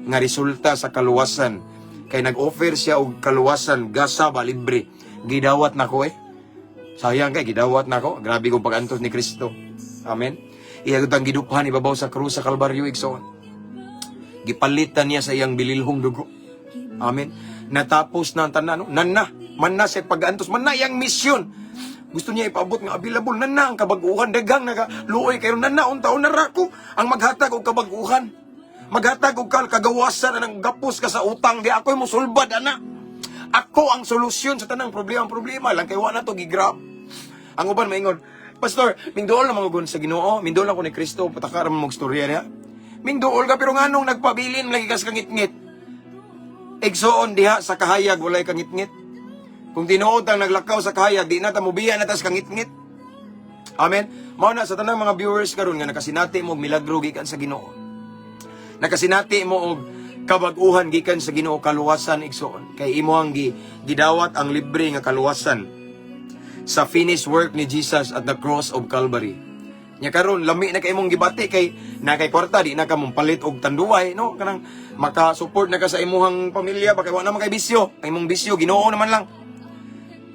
nga resulta sa kaluwasan, kay nag-offer siya og kaluwasan gasa ba, libre. Gidawat nako eh. Sayang kay gidawat nako. Grabe kong pag-antos ni Kristo. Amen. Iya ang giduphan ibabaw sa krus sa Kalbaryo, igsoon. Gipalitan niya sa iyang bililhong dugo. Amen. Natapos na ang tanan. No? Nan na. Man na siya pag-antos. Man na iyang misyon. Gusto niya ipaabot nga available. Nan na ang kabaguhan. Daghang naga luoy kayo. Nan na unta na ko ang maghatag og kabaguhan. Maghatag og kagawasan ang gapos ka sa utang. Di ako musulbad ana. Ako ang solusyon sa tanang problema. Ang problema lang kay wa na to gigrab. Ang uban maingon, "Pastor, mingduol na mga sa Ginoo, mingduol ako ni Kristo, pataka ra mo magstorya niya." Mingduol ka, pero nganong nagpabilin lagi ka sa kangitngit? Igsuon, diha sa kahayag walay kangitngit. Kung tinuod ang naglakaw sa kahayag, di na ta mubiya na ta sa kangitngit. Amen. Mao na sa tanang mga viewers karon nga nakasinati mo og milagro gikan sa Ginoo. Nakasinati mo og kabag-uhan gikan sa Ginoo, kaluwasan, igsuon. Kay imo ang gidawat ang libre nga kaluwasan sa finished work ni Jesus at the cross of Calvary. Nya karon lami na kay imong gibati kay na kay kwarta, di na ka mong palit og tanduay, no? Kanang maka-support na ka sa imuhang pamilya ba, kay wa na man kay bisyo. Ang imong bisyo, Ginoo naman lang.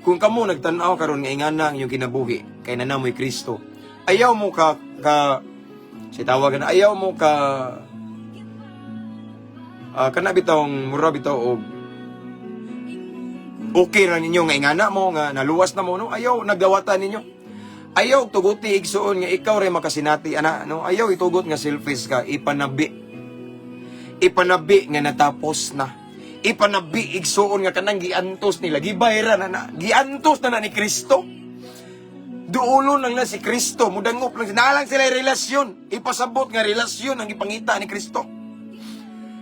Kung kamo nagtan-aw karon nga ingana ang inyong kinabuhi kay nanamoy Kristo, ayaw mo ka ka si tawagan, ayaw mo ka kana bitawng mura bitaw og okay ra ninyo nga ingana mo, nga naluwas na mo, no? Ayaw nagdawatan ninyo. Ayaw tuguti, igsuon, nga ikaw ray makasinati ana, no? Ayaw itugot nga selfish ka. Ipanabi, ipanabi nga natapos na. Ipanabi, igsuon, nga kanang giantos nila, gibayran na na, giantos na na ni Kristo. Duolon lang na si Kristo, mudangop lang na lang sila relasyon. Ipasabot nga relasyon ang gipangita ni Kristo.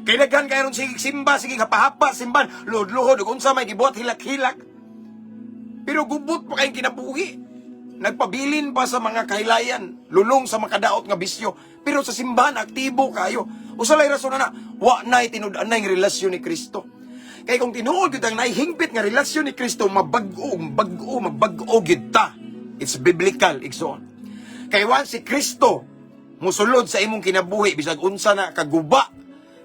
Kay daghan kayo ron sige simba, sige hapa-hapa, simban, luhod-luhod, ug unsa may gibuhat, hilak-hilak. Pero gubot pa kayong kinabuhi. Nagpabilin pa sa mga kahilayan, lulong sa makadaot nga bisyo. Pero sa simbahan, aktibo kayo. Usa lay rason na, wa na tinud-an na yung relasyon ni Kristo. Kay kung tinuod gyud ang naihingpit nga relasyon ni Kristo, mabag-o, bag-o, magbag-o gyud ta. It's biblical, igsoon. Kay once si Kristo musulod sa imong kinabuhi, bisag unsa na kaguba,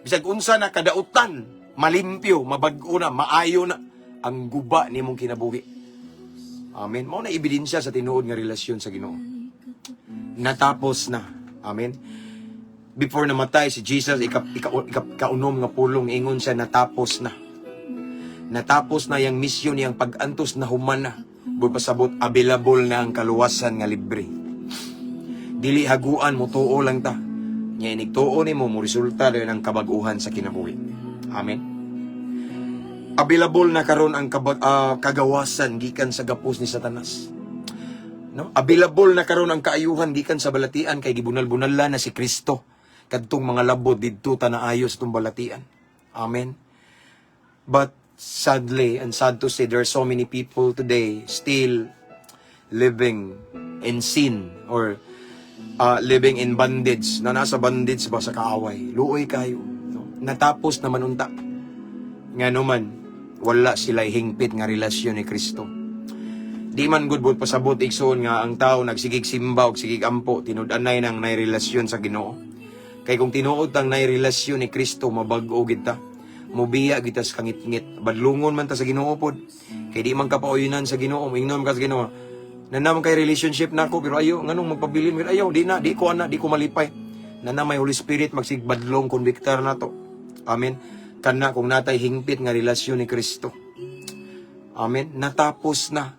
bisag unsa na kadautan, malimpyo, mabag-o na, maayo na ang guba nimong kinabuhi. Amen. Mao na ebidensya sa tinuod nga relasyon sa Ginoo. Natapos na. Amen. Before namatay si Jesus, ika, ika, ika, kaunom nga pulong, ingon siya, "Natapos na." Natapos na yang misyon niyang pag-antos, na human na. Buot pasabot, available na ang kaluwasan nga libre. Dili haguan mo, tuo lang ta. Nya inig tuo nimo, mo resulta dayon ang kabag-uhan sa kinabuhi. Amen. Available na karon ang kagawasan gikan sa gapos ni Satanas. No? Available na karon ang kaayuhan gikan sa balatian kay gibunal-bunal na si Kristo. Kadtong mga labod didto ta naayos tong balatian. Amen. But sadly and sad to say, there are so many people today still living in sin or living in bondage, na nasa bondage ba sa kaaway. Luoy kayo. No? Natapos naman unta. Nga naman, wala sila hingpit nga relasyon ni Kristo. Di man gud buot pasabot, igsoon, nga ang tao nagsigig simba og sigig ampo, tinud-anay nang nay relasyon sa Ginoo. Kay kung tinuod tang nay relasyon ni Kristo, mabag-o gid ta. Mubiya kita sa kangitngit. Badlungon man ta sa Ginoo pod. Kay di man ka pauyunan sa Ginoo, moingnon ka sa Ginoo. Na naman kay relationship nako pero ayo nganong magpabilin, pero ayaw, di na, di ko ana, di ko malipay. Na na may Holy Spirit magsigbadlong convictor nato. Amen. Kana kung natay hingpit nga relasyon ni Kristo. Amen. Natapos na.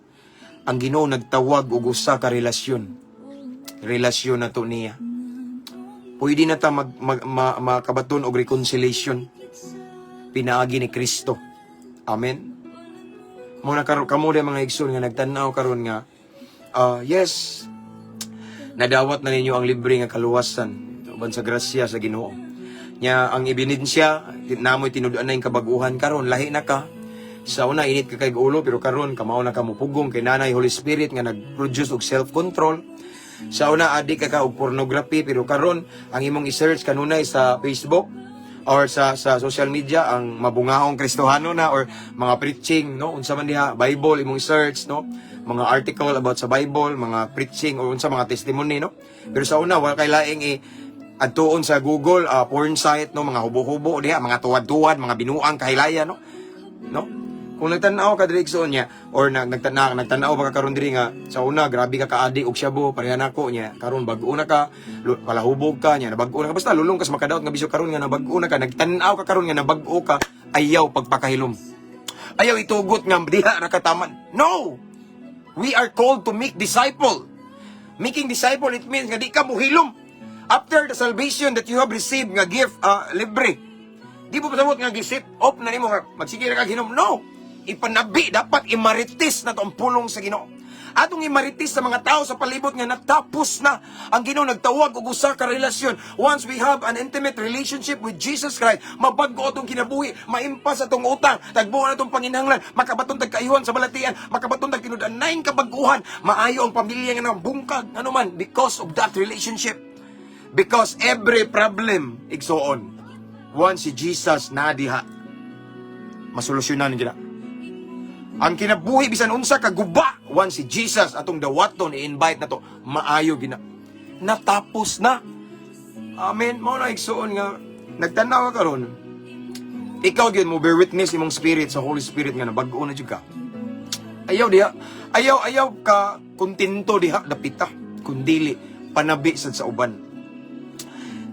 Ang Ginoo nagtawag og usa ka relasyon. Relasyon na to niya. Pwede na ta makabaton og reconciliation pinaagi ni Kristo. Amen. Mo na karon kamo di mga igsoon nga nagtan-aw karon nga yes, nadawat na ninyo ang libre nga kaluwasan uban sa grasya sa Ginoo. Nya ang ebidensya namoy tinud-an na yung kabaguhan karon, lahi na ka. Sa una init ka kay ulo, pero karon kamao na ka mupugong kay nanay Holy Spirit nga nag-produce og self-control. Sa una adik ka ka og pornography, pero karon ang imong i-search kanunay sa Facebook or sa social media ang mabungaong Kristohano na or mga preaching, no, unsa man diha, Bible imong search, no, mga article about sa Bible, mga preaching or unsa mga testimony, no. Pero sa una wala kay laing i adtuon sa Google, porn site, no, mga hubo-hubo diha, mga tuwad-tuwad, mga binuang kahilayan, no. Kung nagtan-aw ka diri, igsoon niya, or nagtan-aw ba ka karon diri nga sa una grabe ka ka-adik og shabu pareha nako niya, karon bag-o na ka, palahubog ka niya, nabag-o na ka, basta lulong ka sa makadaot nga bisyo, karon nga nabag-o na ka, nagtan-aw ka karon nga nabag-o ka, ayaw pagpakahilom, ayaw itugot nga diha ra ka taman. No, we are called to make disciple. Making disciple, it means nga di ka muhilom after the salvation that you have received nga gift, libre. Di mo pasabot nga gisit off na nimo nga magsige ra kag hinom. No. Ipanabi, dapat imarites na to ang pulong sa Ginoo. Atong imarites sa mga tao sa palibot nga natapos na. Ang Ginoo nagtawag og usa ka relasyon. Once we have an intimate relationship with Jesus Christ, mabag-o atong kinabuhi, maimpas atong utang, tagbuon atong panginahanglan, makabaton tag kaayuhan sa balatian, makabaton tag tinud-anay kabaguhan, maayo ang pamilya nga bungkag, ano man, because of that relationship. Because every problem, igsoon, once si Jesus na diha, masolusyonan gina. Ang kinabuhi bisan unsa ka guba, once si Jesus atong dawaton, i-invite na to, maayo gina. Natapos na. Amen. Mao na, igsoon, nga nagtanaw ka karon. Ikaw gyud mo bear witness imong spirit sa Holy Spirit nga nabag-o na jud ka. Ayaw diha. Ayaw ayaw ka kontento diha dapita. Kundili panabi sad sa uban.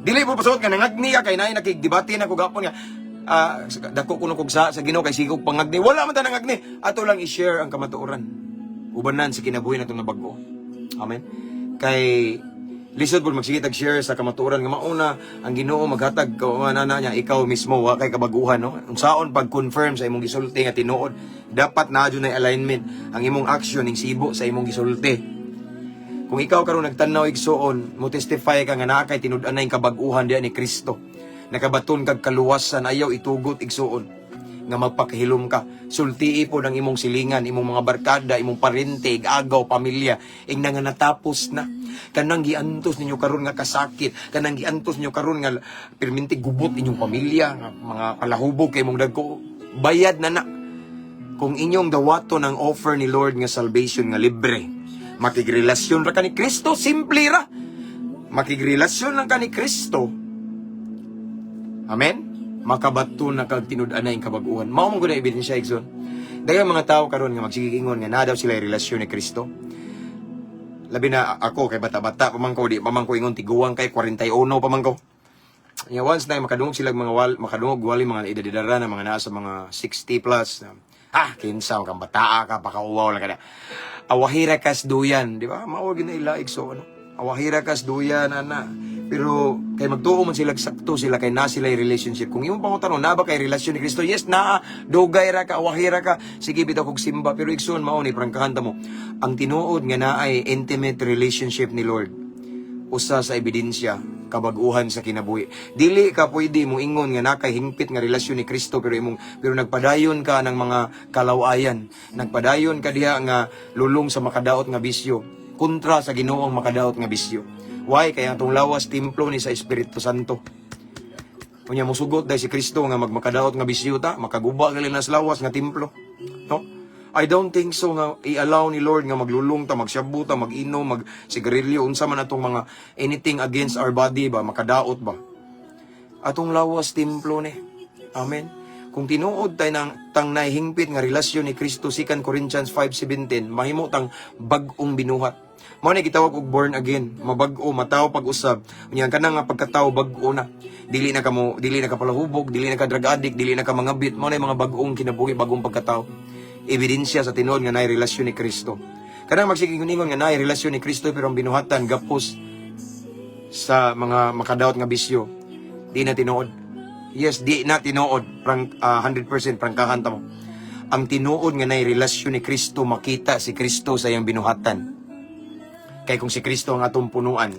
Dili mo pasabot nga nangagni ka kay naay nakigdebate na ko gapon nga dako kuno kog sa Ginoo kay sigog pangagni. Wala man ta nangagni. Ato lang i-share ang kamatuoran. Ubanan sa kinabuhi natong nabag-o. Amen. Kay lisod pud magsige tag share sa kamatuoran nga mauna ang Ginoo maghatag ka nana niya, ikaw mismo wa kay kabaguhan, no. Unsaon pag-confirm sa imong gisulti nga tinuod? Dapat naa jud na alignment ang imong action ning sibo sa imong gisulti. Kung ikaw karon nagtan-aw, igsuon, mo testify ka nga naa kay tinud-anay kabag-uhan diha ni Kristo. Nakabaton kag kaluwasan, ayaw itugot, igsuon, nga magpakahilom ka. Sultii po ng imong silingan, imong mga barkada, imong parente, agaw, pamilya, ingna nga natapos na. Kanang giantos ninyo karon nga kasakit, kanang giantos ninyo karon nga perminti gubot inyong pamilya, nga mga palahubog kay imong dagko, bayad na na. Kung inyong dawaton ang offer ni Lord nga salvation nga libre, makigrelasyon ra ka ni Kristo, simple ra. Makigrelasyon lang ka ni Kristo. Amen? Makabato na kag tinud-anay ang kabaguhan. Mao man gud ang ebidensya, igsoon. Daghang mga tao karon nga magsigigingon nga naa daw sila relasyon ni Kristo. Labi na ako kay bata-bata pa man ko, di pa man ko ingon tiguang kay 41 pa man ko. Nya once na makadungog sila mga wal, makadungog wali mga edad-edara na mga nasa mga 60 plus na, ah, kinsa kang bataa ka, pakauwaw lang ka na. Awahira kas duyan, di ba? Mao gyud na ila, igsoon, ano? Awahira kas duyan ana. Pero kay magtuo man sila sakto sila kay na sila relationship. Kung imong pangutan na ba kay relasyon ni Kristo? Yes, naa, dugay ra ka, awahira ka. Sige bitaw kog simba, pero igsoon, mao ni prangkahan ta mo. Ang tinuod nga naay intimate relationship ni Lord, usa sa ebidensya kabag-uhan sa kinabuhi. Dili ka pwede mo ingon nga nakay hingpit nga relasyon ni Kristo pero nagpadayon ka ng mga kalawayan. Nagpadayon ka diha nga lulong sa makadaot nga bisyo. Kontra sa Ginoo ang makadaot nga bisyo. Why? Kaya atong lawas templo ni sa Espiritu Santo. Unya musugot dahil si Kristo nga magmakadaot nga bisyo ta, makaguba gali na sa lawas nga templo. No? I don't think so nga i-allow ni Lord nga maglulong ta, magsyabu ta, mag-inom, mag-sigarilyo, unsa man atong mga anything against our body ba, makadaot ba. Atong lawas templo ni. Amen. Kung Kung tinuod tay nang tang nahingpit nga relasyon ni Kristo, 2 Corinthians 5:17, mahimo tang bag-ong binuhat. Mao ni gitawag og born again, mabag-o, matawo pag-usab. Unya ang kanang nga pagkatawo bag-o na. Dili na kamo, dili na ka palahubog, dili na ka drug addict, dili na ka mangabit. Mao na yung mga bag-ong kinabuhi, bag-ong pagkatao. Ebidensya sa tinuod nga naay relasyon ni Kristo. Kanang magsigingon nga naay relasyon ni Kristo pero ang binuhatan gapos sa mga makadaot nga bisyo, di na tinuod. Yes, di na tinuod. Prang, 100% prangkahan ta mo. Ang tinuod nga naay relasyon ni Kristo, makita si Kristo sa iyang binuhatan. Kay kung si Kristo ang atong punuan,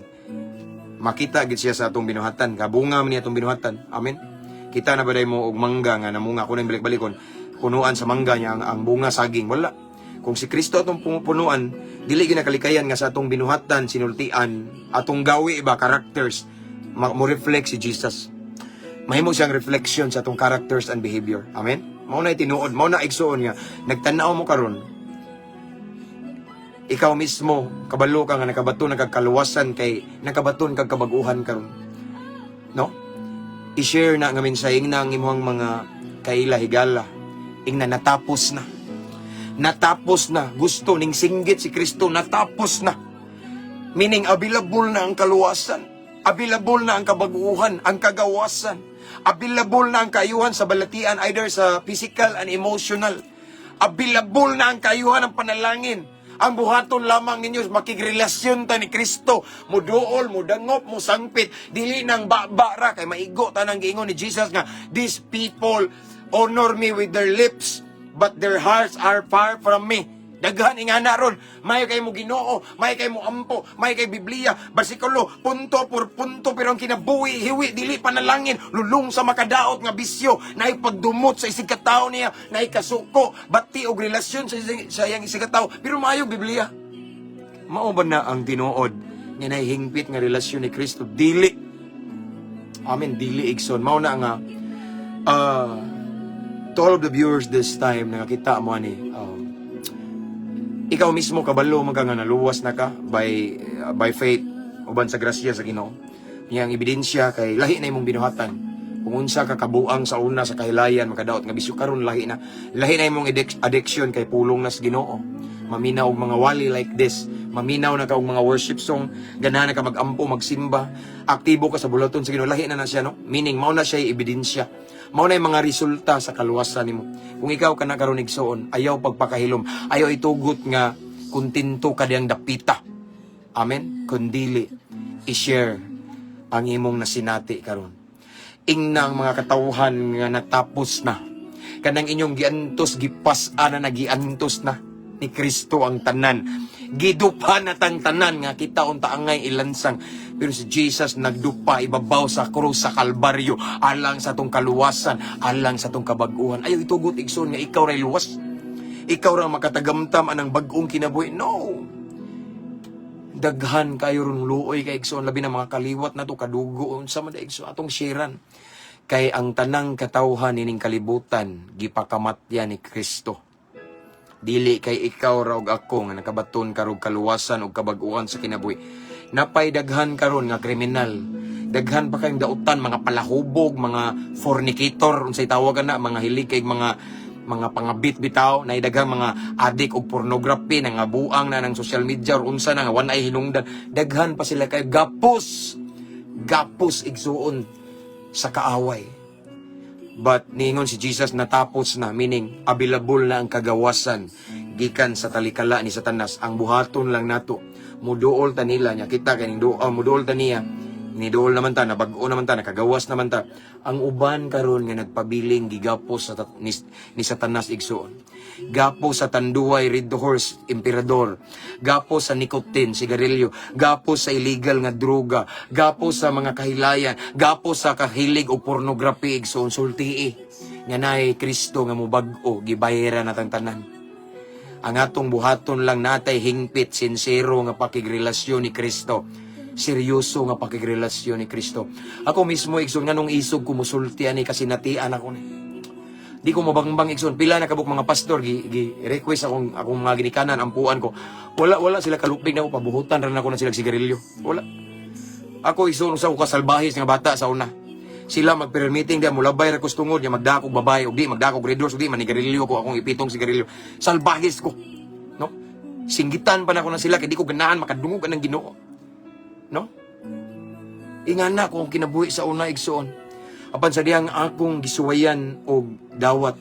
makita gid siya sa atong binuhatan. Kabunga man niya atong binuhatan. Amen. Kita na ba day mo og mangga nga namunga ko nang balik-balikon? Punuan sa mangga niya ang bunga saging, wala. Kung si Kristo atong punuan, dili ginakalikayan nga sa atong binuhatan, sinultian, atong gawi ba, characters, mo reflect si Jesus. Mahimo siyang reflection sa atong characters and behavior. Amen. Mao na tinuod, mao na, igsuon, nga nagtan-aw mo karon, ikaw mismo kabalo ka nga nakabaton na kag kaluwasan kay nakabaton kag kabag-uhan karon, no? I-share na nga mensahe na ang imong mga kaila, higala. Ingna, "Natapos na, natapos na." Gusto ning singgit si Kristo, "Natapos na," meaning available na ang kaluwasan, available na ang kabaguhan, ang kagawasan, available na ang kaayuhan sa balatian, either sa physical and emotional. Available na ang kaayuhan ng panalangin. Ang buhaton lamang ninyo, makigrelasyon ta ni Kristo. Muduol, mudangop, musangpit. Dili nang baba ra, kay maigo tanang giingon ni Jesus nga, "These people honor me with their lips, but their hearts are far from me." Daghan ingana ron. May kay mo Ginoo, may kay mo ampo, may kay Biblia, bersikulo, punto por punto, pero ang kinabuhi hiwi, dili panalangin, lulong sa makadaot nga bisyo, naay pagdumot sa isig katao niya, naay kasuko, bati og relasyon sa iyang isig katao, pero maayo Biblia. Mao ba na ang tinuod nga nahihingpit nga relasyon ni Kristo? Dili. Amen, dili, igsoon. Mao na nga to all of the viewers this time nakakita mo ani, ikaw mismo kabalo man ka nga naluwas na ka by faith uban sa grasya sa Ginoo. Nya ang ebidensya kay lahi na imong binuhatan. Kung unsa ka kabuang sa una sa kahilayan, makadaot nga bisyo, karon lahi na. Lahi na imong addiction kay pulong na sa Ginoo. Maminaw og mga wali like this. Maminaw na ka og mga worship song, ganahan na ka magampo, magsimba, aktibo ka sa buluhaton sa Ginoo. Lahi na na siya, no? Meaning mao na siya ebidensya. Mao na yung mga resulta sa kaluwasan nimo. Kung ikaw ka na karon, igsuon, ayaw pagpakahilom, ayaw itugot nga kontento ka diyang dapita. Amen? Kundili, i-share ang imong nasinati karon. Ingna ang mga katawhan nga natapos na. Kanang inyong giantos, gipas-an na, nagiantos na ni Kristo ang tanan. Gidupa na tang tanan nga kita unta angay ilansang. Pero si Jesus nagdupa ibabaw sa krus sa Kalbaryo alang sa atong kaluwasan, alang sa atong kabaguhan. Ayaw itugot, igsoon, nga ikaw ray luwas. Ikaw ra makatagamtam anang bag-ong kinabuhi. No. Daghan kayo ron luoy kay, igsoon, labi na mga kaliwat na to, kadugo, unsa man da, igsoon, atong sharean. Kay ang tanang katawhan nining kalibutan gipakamatya ni Kristo. Dili kay ikaw ra og ako nga nakabaton karog kaluwasan og kabag-uhan sa kinabuhi. Napay daghan karon nga kriminal. Daghan pa kayong dautan, mga palahubog, mga fornicator, unsay tawag na, mga hilig kay mga pangabit bitaw, na daghang mga adik og pornography, nga buang na ng social media or unsa na nga wa ay hinungdan. Daghan pa sila kay gapos. Gapos, igsuon, sa kaaway. But niingon si Jesus, natapos na, meaning available na ang kagawasan gikan sa talikala ni Satanas. Ang buhaton lang nato, muduol ta nila nya kita kaning duol, muduol ta niya. Niduol naman ta, nabag-o naman ta, nakagawas naman ta. Ang uban karon nga nagpabiling gigapos ni Satanas, igsuon. Gapos sa Tanduay, Red Horse, Emperador. Gapos sa nicotine, sigarilyo. Gapos sa illegal nga droga. Gapos sa mga kahilayan. Gapos sa kahilig o pornography, igsuon, sultii. Nga naay Kristo nga mubag-o, gibayra na tang tanan. Ang atong buhaton lang, natay hingpit, sinsero nga pakigrelasyon ni Kristo. Seryoso nga pakigrelasyon ni Kristo. Ako mismo, igsoon, nga nung isog ko musulti ani kasi natian ako ni. Di ko mabangbang, igsoon. Pila na kabuk mga pastor gi request akong mga ginikanan, ampuan ko. Wala wala sila kalupig na ako, pabuhutan ra nako na sila sigarilyo. Wala. Ako, igsoon, usa ko kasalbahis nga bata sa una. Sila mag-prayer meeting diya, mulabay ra ko sa tungod, nya magdakog babae, og di magdakog Red Horse, og di manigarilyo ko, akong ipitong sigarilyo. Salbahis ko. No? Singgitan pa na ko na sila kay di ko ganahan makadungog anang Ginoo. No? Ingana ko ang kinabuhi sa una, igsoon. Apan sa dihang akong gisuwayan og dawat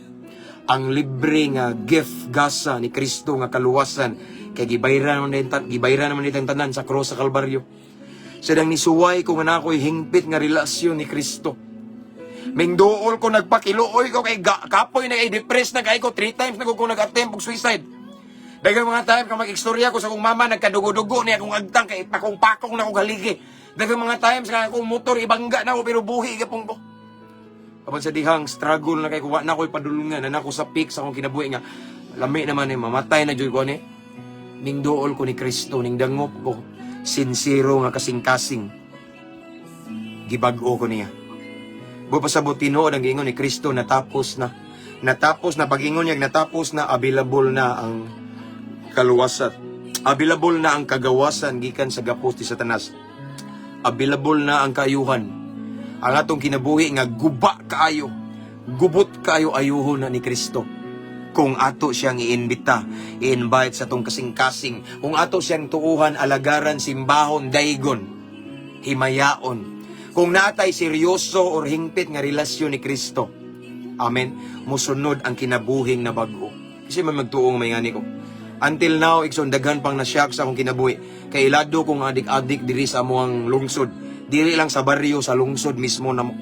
ang libre nga gift, gasa ni Kristo nga kaluwasan, kay gibayran naman din tanan sa krus sa Kalbaryo. Sa dang nisuway ko nga na ako'y hingpit nga relasyon ni Kristo. Mingduol ko, nagpakiluoy ko kay kapoy na kay depressed na kay ko. Three times na ko nag-attempt og suicide. Daghang mga time ka mag-istorya ko sa akong mama, nagkadugo-dugo ni akong agtang kay pakong-pakong na akong haligi. Daghang mga times nga akong motor ibangga na ako pero buhi gapong ko. Apan sa dihang struggle na kay kuha na ako'y padulungan na ako sa peak sa akong kinabuhi nga lami naman eh, mamatay na jud ko ni. Ning duol ko ni Kristo, ning dangop ko, sinsero nga kasing-kasing. Gibag-o ko niya. Buot pasabot, tinuod ang giingon ni Kristo, natapos na. Natapos na, pag-ingon niya natapos na, available na ang kaluwasan. Available na ang kagawasan gikan sa gapos ni Satanas. Available na ang kaayuhan. Ang atong kinabuhi nga guba kaayo, gubot kaayo, ayuhon na ni Kristo. Kung ato siyang iimbita, i-invite sa atong kasing-kasing, kung ato siyang tuuhan, alagaran, simbahon, daygon, himayaon. Kung natay seryoso or hingpit nga relasyon ni Kristo, amen, musunod ang kinabuhing na bag-o. Kasi may magtuong may ngani ko. Until now, igsoon, daghan pang nasyak sa akong kinabuhi. Kay ilado kong adik-adik diri sa amuang lungsod. Diri lang sa baryo, sa lungsod mismo na mo.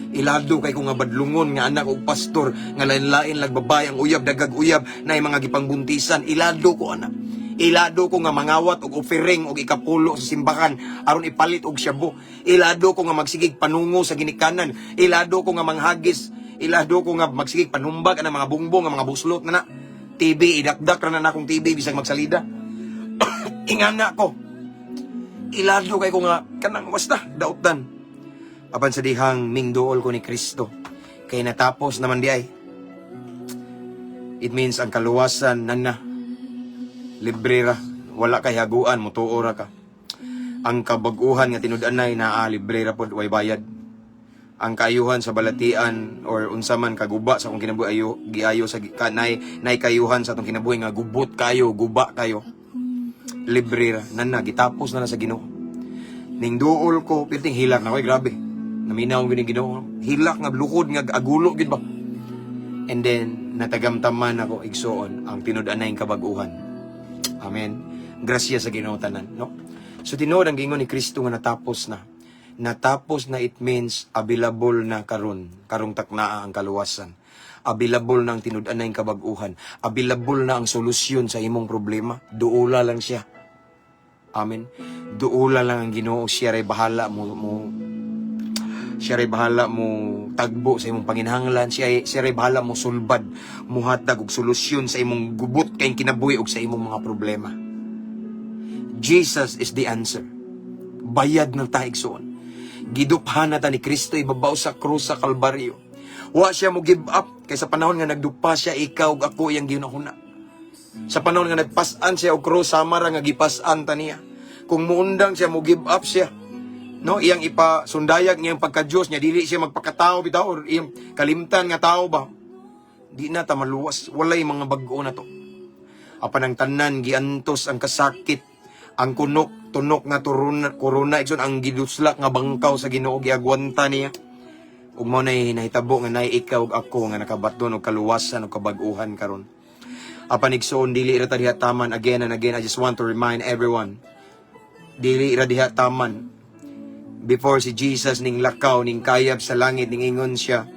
Ilado kay ko nga badlungon nga anak og pastor nga lain-lain lagbabay ang uyab, dagag uyab na mga gipangbuntisan. Ilado ko ana. Ilado ko nga mangawat og offering og ikapulo sa simbahan aron ipalit og shabu. Ilado ko nga magsigig panungo sa ginikanan. Ilado ko nga manghagis. Ilado ko nga magsigig panumbag ang mga bungbong, ang mga buslot na na. TV, idakdak ra na akong TV bisag magsalida. Ingana ko. Ilado kay ko nga kanang basta dautan. Apan sa dihang mingduol ko ni Kristo kay natapos naman di ay. It means ang kaluwasan nan na. Libre ra, wala kay haguan, mutuo ra ka. Ang kabag-uhan nga tinud-anay naa, libre ra pod, way bayad. Ang kaayuhan sa balatian or unsa man kaguba sa akong kinabuhi ayo giayo sa ka, nay nay kayuhan sa atong kinabuhi nga gubot kayo, guba kayo. Libre ra, nan na, gitapos na na sa Ginoo. Ning duol ko, pirting hilak na ko, eh, grabe. Naminaw ko ni Ginoo. Hilak nga lukod nga agulo gid ba. And then natagamtaman ako, igsoon, ang tinud-anay kabag-uhan. Amen. Grasya sa Ginoo tanan, no? So tinuod ang giingon ni Kristo nga natapos na. Natapos na, it means available na karon, karong taknaa ang kaluwasan. Available na ang tinud-anay kabag-uhan. Available na ang solusyon sa imong problema. Duola lang siya. Amen. Duola lang ang Ginoo, siya ray bahala mo tagbo sa imong panginahanglan, siya ray bahala mo sulbad, muhatag og solusyon sa imong gubot kay kinabuhi og sa imong mga problema. Jesus is the answer. Bayad ng ta, igsoon. Giduphan na ta ni Kristo ibabaw sa krus sa Kalbaryo. Wa siya mo give up kay sa panahon nga nagdupa siya, ikaw ug ako iyang ginahuna. Sa panahon nga nagpas-an siya og krus, sama ra nga gipas-an ta niya. Kung muundang siya, mo give up siya. No, iyang ipasundayag niyang pagka-Diyos niya, dili siya magpakatao bitaw or iyang kalimtan nga tao ba. Di na ta maluwas, walay mga bag-o na to. Apan ang tanan giantos ang kasakit, ang kunok, tunok nga turuna, korona, igsoon, ang giduslak nga bangkaw sa Ginoo, giagwanta niya. Ug mao nay nahitabo nga nay ikaw ug ako nga nakabaton og kaluwasan ug kabag-uhan karon. Apan igsoon, dili ra ta diha taman. Again and again, I just want to remind everyone. Dili ra diha taman. Before si Jesus ning lakaw, ning kayab sa langit, ning ingon siya,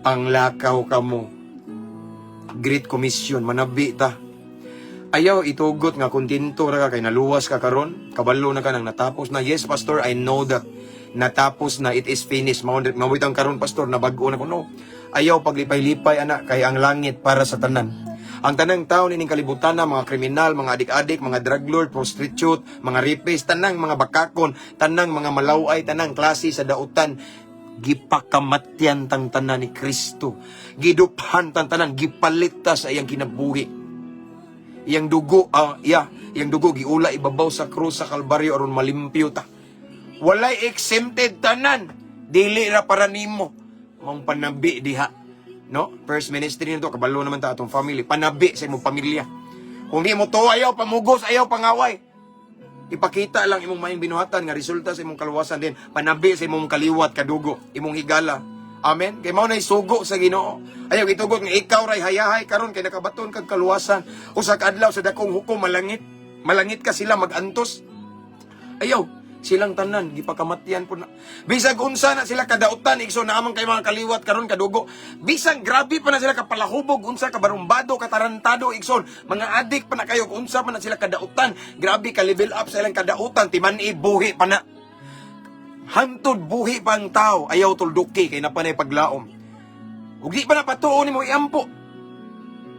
"Panglakaw kamo." Great Commission, manabi ta. Ayaw itugot nga kontento ra ka kay naluwas ka karon, kabalo na ka nang natapos na. "Yes, pastor, I know that natapos na, it is finished. Mao mao karon, pastor, nabag-o na ko." No. Ayaw paglipay-lipay ana kay ang langit para sa tanan. Ang tanang tao nining kalibutan na mga kriminal, mga adik-adik, mga drug lord, prostitute, mga rapist, tanang mga bakakon, tanang mga malaway, tanang klase sa dautan, gipakamatyan tang tanan ni Kristo. Giduphan tang tanan, gipalit ta sa iyang kinabuhi. Iyang dugo, iya, iyang dugo giula ibabaw sa krus sa Kalbaryo aron malimpyo ta. Walay exempted, tanan. Dili ra para nimo. Maong panabi diha. No? First ministry nito, kabalo naman ta atong family. Panabi sa imong pamilya. Kung di mo to, ayaw pamugos, ayaw pangaway. Ipakita lang imong maayong binuhatan nga resulta sa imong kaluwasan din. Panabi sa imong kaliwat, kadugo, imong higala. Amen. Kay mao nay sugo sa Ginoo. Ayaw gitugot nga ikaw ray hayahay karon kay nakabaton kag kaluwasan. Usa ka adlaw sa dakong hukom malangit. Malangit ka sila magantos. Ayaw, silang tanan gipakamatyan po na. Bisag unsa na sila kadautan, igsoon, naa man kay mga kaliwat karon, kadugo. Bisag grabe pa na sila kapalahubog, unsa ka barumbado, katarantado, igsoon, mga adik pa na kayo, unsa pa na sila kadautan, grabe ka level up sa ilang kadautan, timan-i buhi pa na. Hantod buhi pa ang tao, ayaw tulduki kay naa pa nay paglaom. Ug di pa na patuo nimo iampo.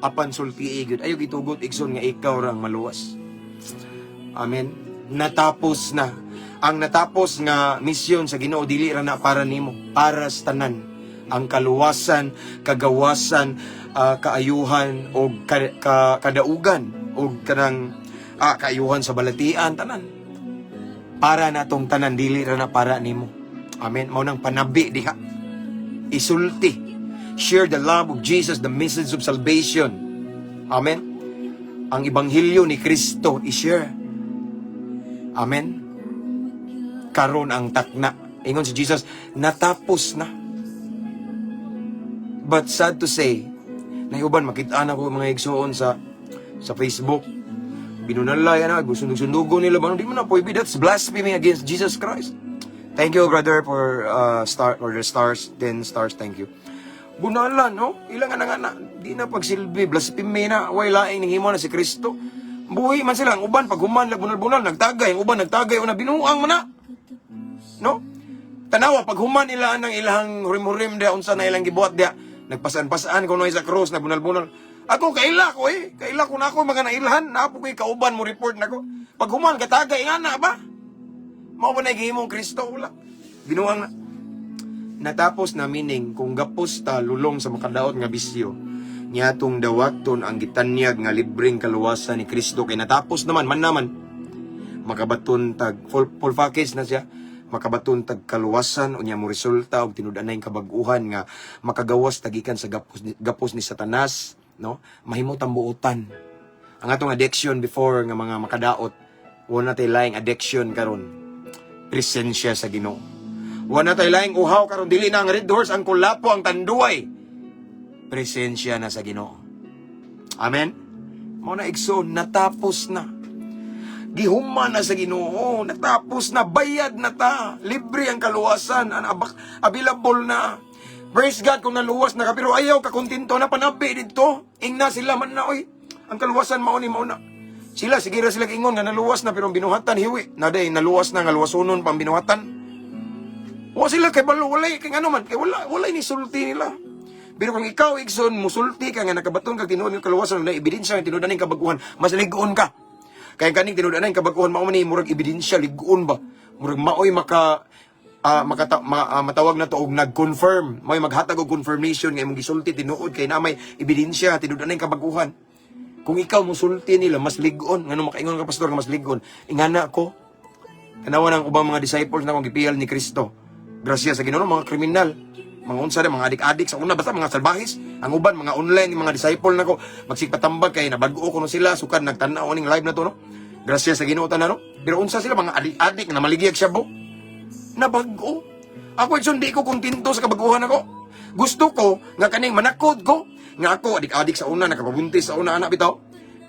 Apan sulti gyud, ayaw gitugot, igsoon, nga ikaw rang maluwas. Amen. Natapos na. Ang natapos nga misyon sa Ginoo, dili ra na para nimo, para sa tanan. Ang kaluwasan, kagawasan, kaayuhan o kadaugan o kanang kaayuhan sa balatian tanan. Para natong tanan, dili ra na para nimo. Amen. Mao nang panabi diha. Isulti. Share the love of Jesus, the message of salvation. Amen. Ang ebanghelyo ni Kristo i-share. Amen. Karon ang takna. Ingon si Jesus, natapos na. But sad to say, naay uban makita na ko mga igsoon sa Facebook. Binunalay na, sundog-sundugo nila ba? Di mo na pwede. That's blasphemy against Jesus Christ. Thank you, brother, for star for the stars, 10 stars, thank you. Bunalan, no? Ilang nga na, di na pagsilbi, blasphemy na, way laing nihimo na si Kristo. Buhi man sila, ang uban, pag human, bunal-bunal, nagtagay, ang uban, nagtagay, una, binuang man na. No? Tanawa, pag human nila ng ilang hurim-hurim dia, unsa na ilang gibuhat dia, nagpasan-pasaan kuno sa cross, nagbunal-bunal. Ako, kaila ko eh. Kaila ko na ako, mga nailhan, naapo ko'y kauban mo report nako. Pag human, katagay nga na ba? Mao ba na gihimong Kristo? Wala. Binuang na. Natapos na meaning, kung gapos ta lulong sa makadaot nga bisyo, niatong dawaton ang gitanyag nga libreng kaluwasan ni Kristo kay natapos naman man naman makabaton tag full package na siya, makabaton tag kaluwasan, unya mo resulta og tinud-anay kabag-uhan nga makagawas tagikan sa gapos ni Satanas, no? Mahimo tambuotan ang atong addiction before nga mga makadaot. Wala tay laing addiction karon, presensya sa Ginoo. Wala tay laing uhaw karon, dili na ang Red Horse, ang Kulapo, ang Tanduay, presensya na sa Ginoo. Amen. Mao na, igsoon, natapos na. Gihuman na sa Ginoo, natapos na, bayad na ta. Libre ang kaluwasan, ang available na. Praise God kung naluwas na ka, pero ayaw ka kontento na, panabi dito. Ingna sila man na, oy. Ang kaluwasan mao ni mao na. Sila, sige ra sila ingon nga naluwas na, pero ang binuhatan, hiwi. Naday, naluwas na, nga luwasunon pang binuhatan. Wa sila kay balo, walay, kay ano man, kay wala, walay ni sulti nila. Pero kung ikaw, igsoon, musulti ka nga nakabaton kag tinuod nga kaluwasan na ebidensya nga tinuod ning kabaguhan, mas lig-on ka. Kaya kaning tinuod ang kabaguhan mao man ni murag ebidensya, lig-on ba? Murag maoy maka makata, matawag na to og nag-confirm, maoy maghatag og confirmation nga imong gisulti tinuod kay na may ebidensya tinuod ning kabaguhan. Kung ikaw musulti nila, mas lig-on. Ngano makaingon ka, pastor, nga mas lig-on? Ingana ko. Tanawa ng ubang mga disciples na kung gipiyal ni Kristo. Grasya sa Ginoo, mga kriminal. Mga unsa na, mga adik-adik sa una, basta mga salbahis. Ang uban, mga online, mga disciple nako. Magsigpatambag kay nabag-o ko no sila, sukad nagtan-aw ning live na to, no? Grasya sa Ginoo tanan, no? Pero unsa sila, mga adik-adik na maligiyag shabu. Nabag-o. Ako, igsoon, di ko kontento sa kabaguhan ako. Gusto ko nga kaning manakod ko nga ako adik-adik sa una, nakapabuntis sa una, anak bitaw.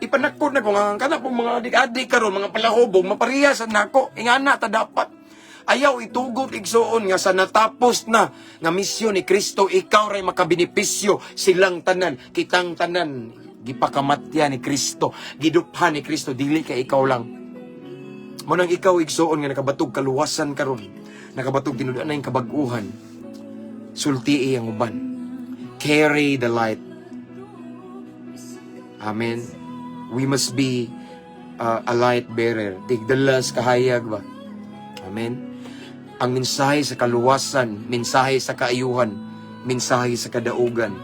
Ipanakod na ko nga kana pong mga adik-adik karon, mga palahubog, maparehas nako. Ingana ta dapat. Ayaw itugot, igsoon, nga sa natapos na nga misyon ni Kristo ikaw ray makabenepisyo, silang tanan, kitang tanan gipakamatya ni Kristo, giduphan ni Kristo, dili kay ikaw lang. Mao nang ikaw, igsoon, nga nakabatog kaluwasan karon, nakabatog tinud-anay kabag-uhan, sultii ang uban. Carry the light. Amen. We must be a light bearer. Tigdala sa kahayag ba? Amen. Ang mensahe sa kaluwasan, mensahe sa kaayuhan, mensahe sa kadaugan,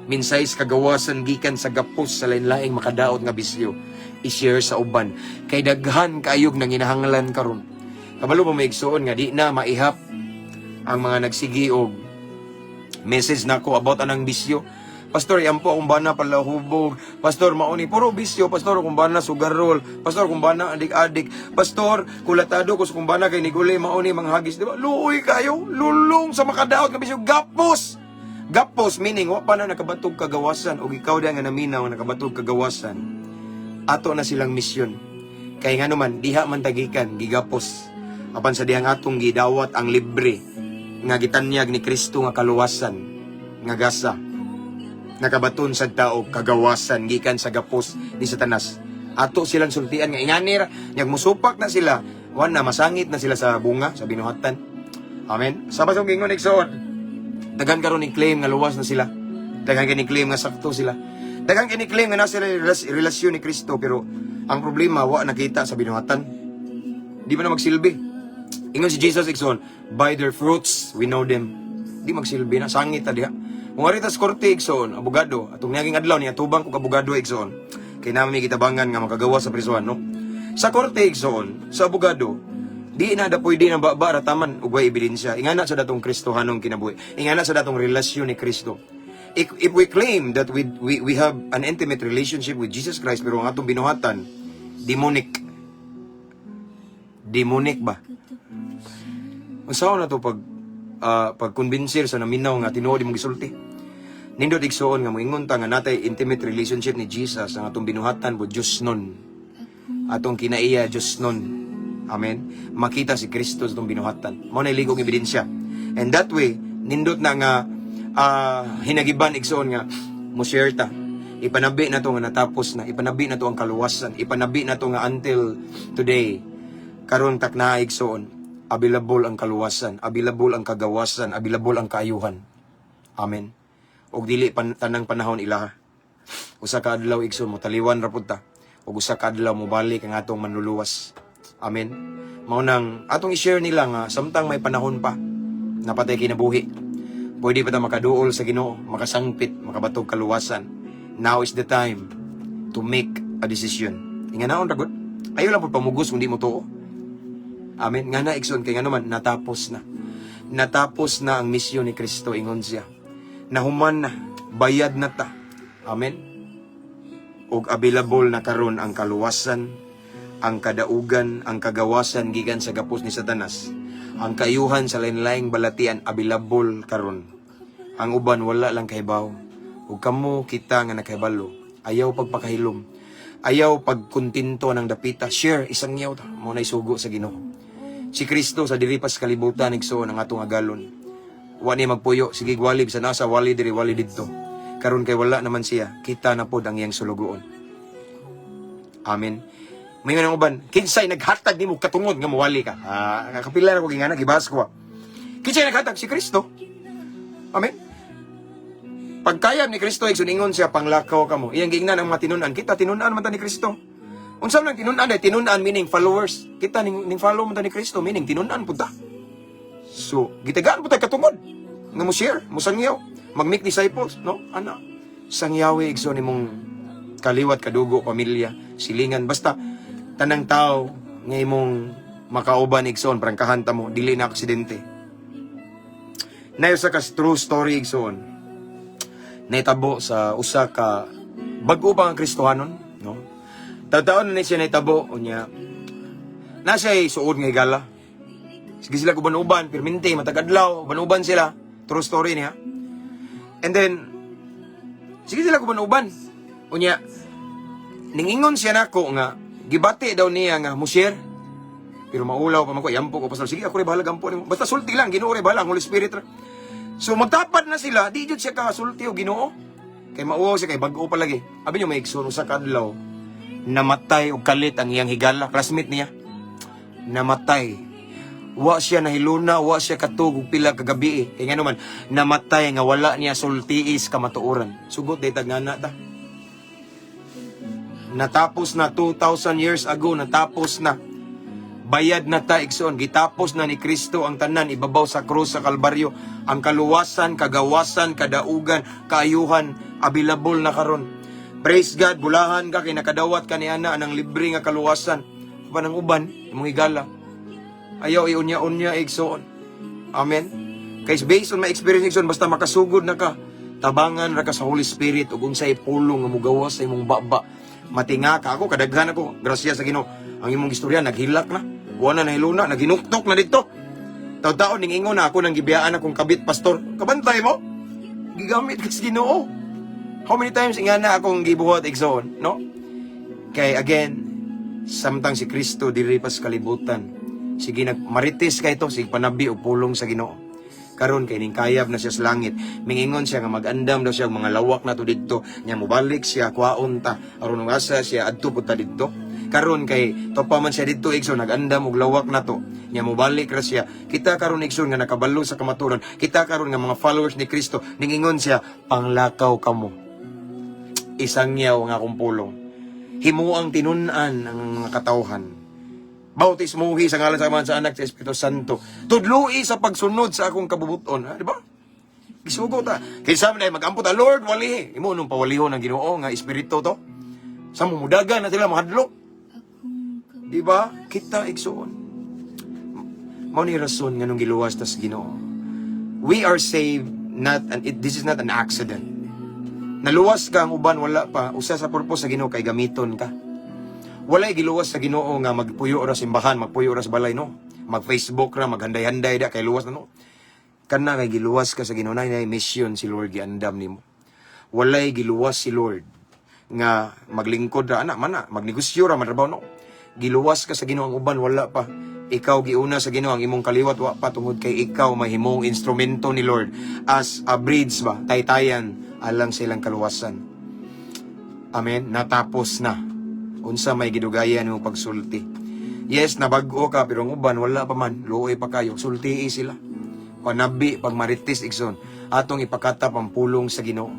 mensahe sa kagawasan gikan sa gapos sa lain-laing makadaot nga bisyo, i-share sa uban. Kay daghan kaayog nang inahanglan karon. Kabalo ba mo, igsoon, nga di na maihap Ang mga nagsigi og message nako about anang bisyo. "Pastor, yan po akong bana palahubog. Pastor, mauni. Puro bisyo. Pastor, kung bana sugarol. Pastor, kung bana adik-adik. Pastor, kulatado ko sa kung bana kay niguli, mauni, manghagis." Di ba? Luoy kayo. Lulong sa makadaot nga bisyo. Gapos! Gapos, meaning, wa pa na nakabatog kagawasan. O ikaw di nga naminaw nakabatog kagawasan. Ato na silang misyon. Kay nga naman, diha man tagikan, gigapos. Apan sa dihang atong gidawat ang libre nga gitanyag ni Kristo nga kaluwasan, nga gasa nakabaton sa tao kagawasan gikan sa gapos ni Satanas. Ato silang sultian nga inganir, nyag musupak na sila, wan na masangit na sila sa bunga sa binuhatan. Amen. Sa basong gingon, igsoon, daghan karon ni claim nga luwas na sila. Daghan kini claim nga sakto sila. Daghan kini claim nga nasa relasyon ni Kristo, pero ang problema, wa nakita sa binuhatan. Di ba na magsilbi? Ingon si Jesus, igsoon, "By their fruits we know them." Di magsilbi na, sangit ta diha. Kung ari tas korte, igsoon, abogado, atong niaging adlaw niya tubang kog abogado, igsoon. Kay nami gitabangan nga makagawa sa prisuhan, no? Sa korte, igsoon, sa abogado, di na da pwede na ba rataman ug way ebidensya. Ingana sa datong Kristohanong kinabuhi. Ingana sa datong relasyon ni Kristo. If we claim that we have an intimate relationship with Jesus Christ, pero ang atong binuhatan demonic. Demonic ba? Unsaon na to pag pagkumbinser sa naminaw nga tinuod imong gisulti? Nindot, igsuon, nga moingon ta nga natay intimate relationship ni Jesus, ang atong binuhatan po Diyos nun. Atong kinaiya Diyos nun. Amen. Makita si Kristo sa atong binuhatan. Mao na ligong ebidensya. And that way, nindot na nga hinagiban, igsuon, nga mo share ta. Ipanabi na to nga natapos na. Ipanabi na to ang kaluwasan. Ipanabi na to nga until today, karon takna, igsuon, available ang kaluwasan, available ang kagawasan, available ang kaayuhan. Amen. Og dili pan, tanang panahon ilaha. Usa ka adlaw, igsoon, mo taliwan ra pud ta. Ug usa ka adlaw mobalik ang atong manluluwas. Amen. Mao nang atong i-share nila nga samtang may panahon pa, napatay kinabuhi. Pwede pa ta makaduol sa Ginoo, makasangpit, makabatog kaluwasan. Now is the time to make a decision. Inganaon ra gud. Ayaw lang pud pamugos kung di mo tuo. Amen. Nga na, igsoon, kay nga naman natapos na. Natapos na ang misyon ni Kristo, ingon siya. Nahuman na, bayad na ta. Amen. Ug available na karon ang kaluwasan, ang kadaugan, ang kagawasan gikan sa gapos ni Satanas. Ang kaayuhan sa lain-laing balatian, available karon. Ang uban wala lang kahibaw. Ug kamo kita nga nakahibalo, ayaw pagpakahilom. Ayaw pagkontento ng dapita. Share, isangyaw ta. Mao na'y sugo sa Ginoo. Si Kristo sa diri pa sa kalibutan, igsoon, ang atong agalon. Wa ni magpuyo, sige wali sa nasa wali diri, wali didto. Karon kay wala naman siya, kita na pod ang iyang sulugoon. Amen. May nga uban, "Kinsay naghatag nimo katungod nga mowali ka?" Ah, kapila ra ko gingana gibas ko. Ah. Kinsay naghatag? Si Kristo. Amen. Pagkayab ni Kristo, igsoon, ingon siya, "Panglakaw kamo." Iyang giingnan ang mga tinun-an. Kita tinun-an man ta ni Kristo. Unsa man ang tinun-an ay tinun-an meaning followers. Kita ning follow man ta ni Kristo, meaning tinun-an pud ta. So, gitagaan pud ta katungod nga mo share, mo sangyaw, mag-make disciples, no? Ana. Sangyawi, igsoon, nimong kaliwat, kadugo, pamilya, silingan, basta tanang tao nga imong makauban, igsoon, prangkahan ta mo, dili na aksidente. Nayo sa kas true story, igsoon. Naitabo sa usa ka bag-o pa ang Kristohanon, no? Taon na ni siya naitabo, unya na siya suod nga higala. Sige sila uban-uban, pirminti, matag adlaw, uban-uban sila. True story niya. And then, sige sila uban-uban. Unya, ningingon siya nako nga, gibati daw niya nga, mo-share. Pero maulaw pa man ko, yampo ko, "Pastor, sige, ako rin bahala gampo nimo. Basta sulti lang, Ginoo rin bahala, ang Holy Spirit ra." So magtapad na sila, di jud siya kasulti o Ginoo. Kay mauwaw siya, kay bag-o pa lagi. Abi niyo, may igsoon, usa ka adlaw, namatay og kalit ang iyang higala, classmate niya. Namatay. Wa siya nahiluna, wa siya katug og pila ka gabi eh. Kay ngano man, namatay nga wala niya sultiis kamatuoran. Sugot day tag ngana ta. Natapos na 2,000 years ago, natapos na. Bayad na ta, igsoon, gitapos na ni Kristo ang tanan ibabaw sa krus sa Kalbaryo. Ang kaluwasan, kagawasan, kadaugan, kaayuhan, available na karon. Praise God, bulahan ka kay nakadawat ka ni ana ang libre nga kaluwasan. Panang uban, imong higala. Ayaw iunya-unya, igsoon. Amen. Kay based on my experience, Nixon, basta makasugod na ka, tabangan ra ka sa Holy Spirit ug unsay pulong nga mugawas sa imong baba. Matinga ka ako, kadaghan ako. Grasya sa Ginoo. Ang imong istorya naghilak na. Wa na nahiluna, naghinuktok na dito. Taw-taon ning ingon na ako nang gibiyaan akong kabit, pastor. Kabantay mo. Gigamit ka sa Ginoo. How many times nga na akong gibuhat, igsoon, no? Kay again, samtang si Kristo diri pa sa kalibutan, sige nagmarites kay to, sige panabi og pulong sa Ginoo. Karon kay ning kayab na siya sa langit. Mingingon siya nga mag-andam daw siya og mga lawak na to didto. Nya mobalik siya, kwaon ta aron ug asa siya adto pud ta didto. Karon kay topa man siya didto, igsoon, nag-andam og lawak na to. Nya mobalik ra siya. Kita karon, igsoon, nga nakabalo sa kamatuoran. Kita karon nga mga followers ni Kristo, ningingon siya, "Panglakaw kamo. Isangyaw nga akong pulong. Himuang tinun-an ang mga katawhan. Bautismuhi sa ngalan sa Amahan, sa Anak, sa Espiritu Santo. Tudlui sa pagsunod sa akong kabubuton." Ha, di ba? Gisugo ta. Kaysa na mag-ampo ta, "Lord, walihi." Imo nung pawalihon ng Ginoo nga espiritu to. Sa mumudagan na sila mahadlok. Di ba? Kita, igsoon. Mao ni rason nga nung giluwas ta sa Ginoo. We are saved not and this is not an accident. Naluwas ka, ang uban wala pa. Usa sa purpose sa Ginoo kay gamiton ka. Walay giluwas sa Ginoo nga magpuyo ra simbahan, magpuyo ra sa balay, no. Mag-Facebook ra, maghanday-handay da kay luwas na, no. Kana kay giluwas ka sa Ginoo na mission si Lord giandam nimo. Walay giluwas si Lord nga maglingkod ra ana mana, magnegosyo ra, matrabaho, no. Giluwas ka sa Ginoo, ang uban wala pa. Ikaw giuna sa Ginoo, ang imong kaliwat wa pa, tungod kay ikaw mahimong instrumento ni Lord as a bridge ba, taytayan alang sa ilang kaluwasan. Amen. Natapos na. Unsa may gidugayan imong pagsulti? Yes, nabag-o ka pero ang uban wala pa man, luoy pa kayo, sultii sila. Panabi, pagmarites, igsoon, atong ipakatap ang pulong sa Ginoo.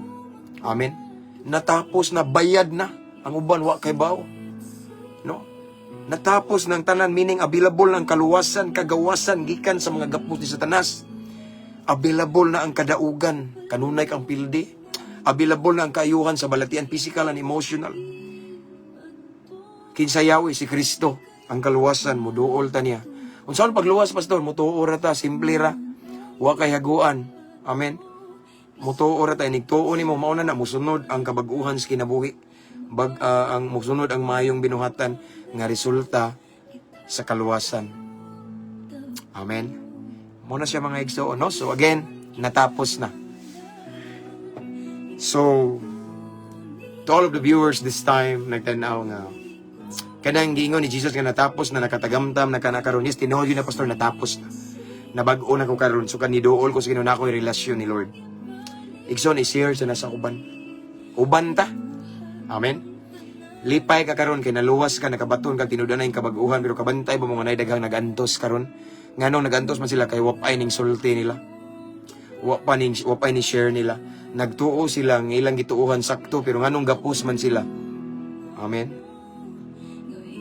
Amen. Natapos na, bayad na. Ang uban wa kay bawo. No? Natapos ng tanan, meaning available ang kaluwasan, kagawasan gikan sa mga gapos ni Satanas. Available na ang kadaugan, kanunay kang pildi. Available na ang kaayuhan sa balatian, physical and emotional. Kinsa yawi si Kristo ang kaluwasan, muduol ta niya. Unsa pagluwas, pastor? Mutuo ra ta, simple ra. Wa kay haguan. Amen. Mutuo ra ta, inig tuo nimo mao na na musunod ang kabag-uhan sa kinabuhi. Bag ang musunod ang mayong binuhatan nga resulta sa kaluwasan. Amen. Mao na siya, mga igsoon, no? So again, natapos na. So, to all of the viewers this time, nagtanaw nga, kanang giingon ni Jesus nga natapos na, nakatagamtam na kana karon. Yes, tinuod yun na, pastor, natapos na. Nabag-o na ko karon. So kaniduol ko sa Ginoo na ako yung relasyon ni Lord. Igsoon, i-share sa nasa uban. Uban ta. Amen. Lipay ka karon kay naluwas ka, nakabaton kag tinud-anay kabag-uhan, pero kabantay ba mo nga nay daghang nagantos karon? Nganong nagantos man sila? Kay wapay ning sulti nila. Wa pa ni share nila. Nagtuo sila ang ilang gituohan sakto, pero nganong gapos man sila? Amen.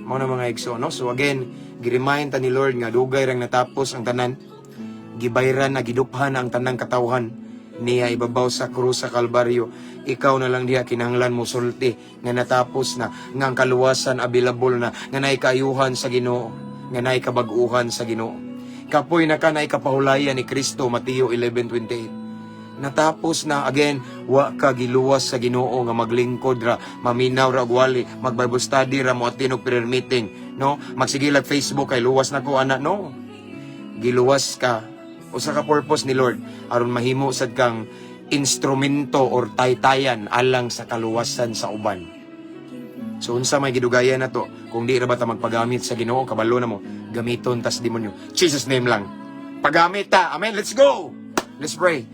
Mao na, mga igsoon, no? So again, gi-remind ta ni Lord nga dugay rang natapos ang tanan. Gibayran na, giduphan ang tanang katawhan niya ibabaw sa krus sa Kalbaryo. Ikaw na lang diha kinahanglan mo sulti nga natapos na, nga ang kaluwasan available na, nga naay kaayuhan sa Ginoo, nga naay kabag-uhan sa Ginoo. Kapoy na ka, naay kapahulayan ni Kristo, Mateo 11:28. Natapos na. Again, wa ka giluwas sa Ginoo nga maglingkod ra, maminaw ra og wali, mag Bible study ra, mo attend og prayer meeting, no? Magsige lag Facebook kay luwas na ko ana, no. Giluwas ka, usa ka purpose ni Lord aron mahimo sad kang instrumento or taytayan alang sa kaluwasan sa uban. So unsa may gidugayan na to kung di ra ba ta magpagamit sa Ginoo? Kabalo na mo, gamiton tas demonyo. Jesus name lang. Pagamit ta. Amen. Let's go. Let's pray.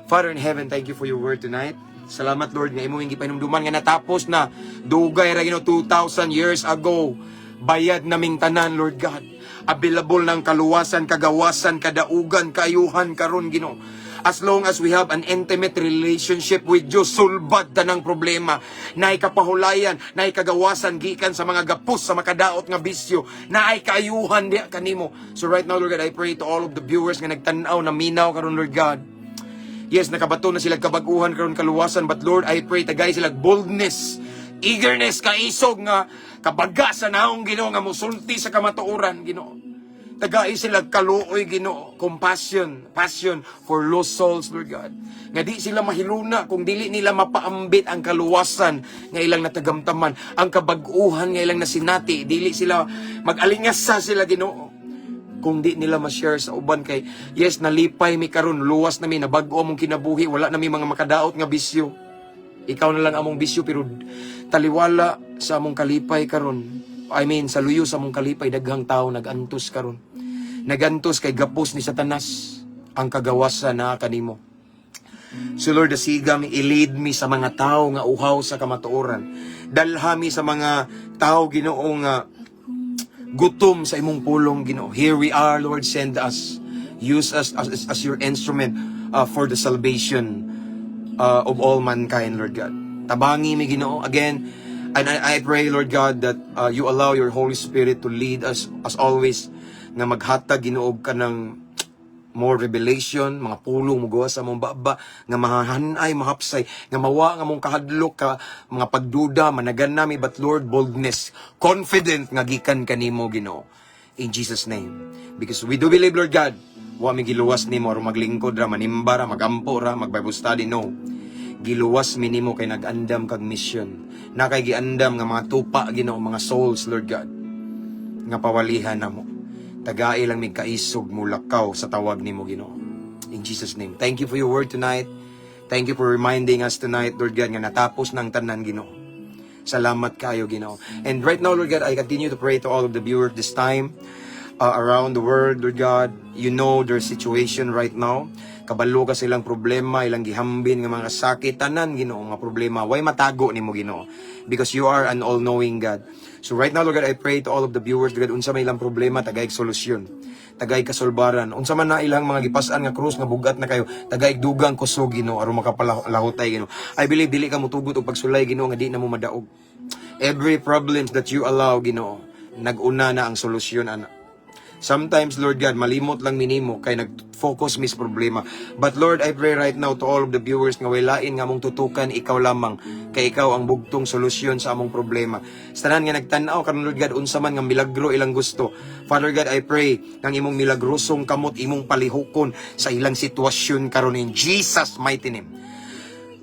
Father in heaven, thank you for your word tonight. Salamat, Lord, nga imong gipahinumduman nga natapos na dugay ra, Ginoo, 2000 years ago. Bayad naming tanan, Lord God. Available ng kaluwasan, kagawasan, kadaugan, kaayuhan karon, Ginoo. As long as we have an intimate relationship with you, sulbad tanang problema. Naay kapahulayan, naay kagawasan gikan sa mga gapos sa makadaot nga bisyo, naay kaayuhan diha kanimo. So right now, Lord God, I pray to all of the viewers nga nagtan-aw na minaw karon, Lord God. Yes, nakabato na sila kabaguhan karon, kaluwasan, but Lord, I pray tagay sila boldness, eagerness, kaisog nga kabaga sa naong, Ginoo, nga musulti sa kamatuoran, Ginoo. Tagai sila kaluoy, Ginoo, compassion, passion for lost souls, Lord God. Nga di sila mahiluna kung dili nila mapaambit ang kaluwasan nga ilang natagamtaman, ang kabag-uhan nga ilang nasinati, dili sila mag-alingasa sila, Ginoo, kung di nila ma-share sa uban. Kay yes, nalipay mi karon, luwas na mi, nabag-o among kinabuhi, wala na mi mga makadaot nga bisyo. Ikaw na lang among bisyo, pero taliwala sa among kalipay karon, I mean, sa luyo sa among kalipay, daghang tao nagantos karon. Nagantos kay gapos ni Satanas ang kagawasan na kanimo. So Lord, dasiga mi, i-lead mi sa mga tao nga uhaw sa kamatuoran. Dalha mi sa mga tao, Ginoo, nga gutom sa imong pulong, Ginoo. Here we are, Lord, send us. Use us as your instrument for the salvation of all mankind, Lord God. Tabangi mi, Ginoo. Again, and I pray, Lord God, that you allow your Holy Spirit to lead us as always nga maghatag, Ginoo, ka ng more revelation, mga pulong mo gawas sa among baba, nga mahanay, mahapsay, nga mawa nga mong kahadlok ka, mga pagduda, managan nami, but Lord, boldness, confident nga gikan kanimo, Ginoo. In Jesus' name. Because we do believe, Lord God, wa mi giluwas nimo aron maglingkod ra, manimba ra, magampo ra, mag Bible study, no. Giluwas mi nimo kay nag-andam kag mission. Na kay giandam nga mga tupa, Ginoo, mga souls, Lord God, nga pawalihan namo. Tagai lang mig kaisog mo lakaw sa tawag nimo, Ginoo. In Jesus' name. Thank you for your word tonight. Thank you for reminding us tonight, Lord God, nga natapos ng tanan, Ginoo. Salamat kayo, Ginoo. And right now, Lord God, I continue to pray to all of the viewers this time around the world, Lord God. You know their situation right now. Kabalo ka silang problema, ilang gihambin nga mga sakit, tanan, Ginoo, nga problema. Way matago nimo, Ginoo? Because you are an all-knowing God. So right now, Lord God, I pray to all of the viewers, Lord God, unsa may ilang problema, tagaig solusyon. Tagaig kasulbaran. Unsa man na ilang mga gipas-an nga krus nga bugat na kayo, tagaig dugang kusog, Ginoo, aron makapalahutay, Ginoo. I believe dili ka motugot og pagsulay, Ginoo, nga di na mo madaog. Every problems that you allow, Ginoo, nag-una na ang solusyon ana. Sometimes, Lord God, malimot lang minimo kay nag-focus mi sa problema. But Lord, I pray right now to all of the viewers nga walain nga among tutukan ikaw lamang kay ikaw ang bugtong solusyon sa among problema. Sa tanan nga nagtan-aw karon, Lord God, unsa man nga milagro ilang gusto. Father God, I pray ng imong milagrosong kamot imong palihukon sa ilang sitwasyon karon in Jesus' mighty name.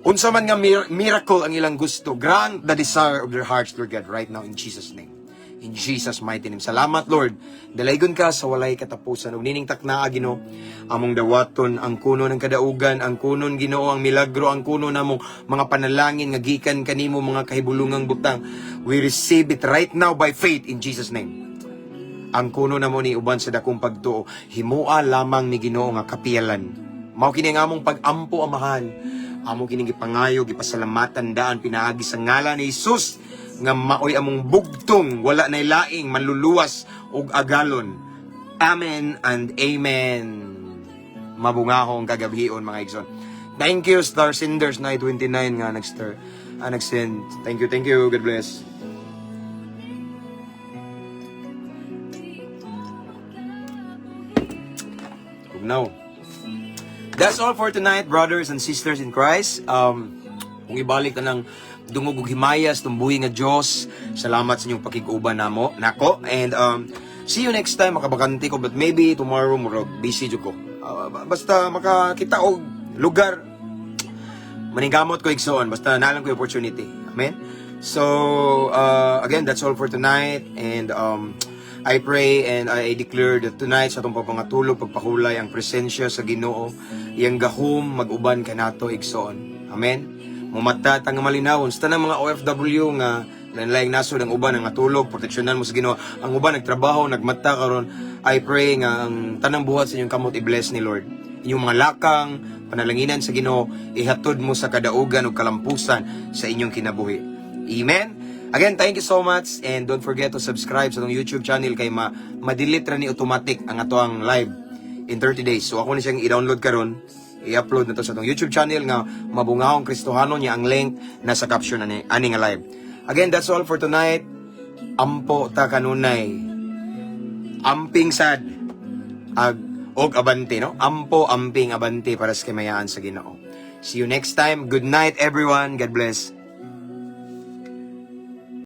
Unsa man nga miracle ang ilang gusto, grant the desire of their hearts, Lord God, right now in Jesus' name. In Jesus' mighty name. Salamat, Lord. Dalaygon ka sa walay katapusan. Ug nining taknaa, Ginoo, among dawaton ang kuno ng kadaugan, ang kunon, Ginoo, ang milagro, ang kuno namong mga panalangin nga gikan kanimo mga kahibulungang butang. We receive it right now by faith in Jesus' name. Ang kuno namo ni uban sa dakong pagtuo, himoa lamang ni Ginoo nga kapiyalan. Mao kini ang among pag-ampo, Amahan. Amo kini gipangayo, gipasalamatan daan pinaagi sa ngalan ni Jesus nga maoy among bugtong wala nay laing manluluwas ug agalon. Amen and amen. Mabungahong kagabhion, mga igsoon. Thank you, Star Senders 929 nga nag-star, nag-send. Thank you, thank you. God bless. Now, that's all for tonight, brothers and sisters in Christ. Kung ibalik na ng dungog ug himayas tumbuhi nga Dios. Salamat sa inyong pakig-uban namo. Nako. And see you next time. Makabakante ko, but maybe tomorrow murag busy jud ko. Basta makakita og lugar, maningkamot ko, igsoon, basta nalang ko yung opportunity. Amen. So again, that's all for tonight and I pray and I declare that tonight sa atong pagpangatulog, pagpahulay, ang presensya sa Ginoo, iyang gahom mag-uban kanato, igsoon. Amen. Mumata ta nga malinawon sa tanang mga OFW nga lain-laing nasod, ang uban ang natulog, proteksyonan mo sa Ginoo. Ang uban nagtrabaho, nagmata karon. I pray nga ang tanang buhat sa inyong kamot i-bless ni Lord. Inyong mga lakang, panalanginan sa Ginoo, ihatod mo sa kadaugan ug kalampusan sa inyong kinabuhi. Amen. Again, thank you so much and don't forget to subscribe sa atong YouTube channel kay ma ma-delete ra ni automatic ang atoang live in 30 days. So ako ni siyang i-download karon, i-upload na to sa atong YouTube channel nga Mabungahong Kristohano niya. Ang link nasa caption ani nga live. Again, that's all for tonight. Ampo ta kanunay. Amping sad. Ag og abante, no? Ampo, amping, abante para sa kamayaan sa Ginoo. See you next time. Good night, everyone. God bless.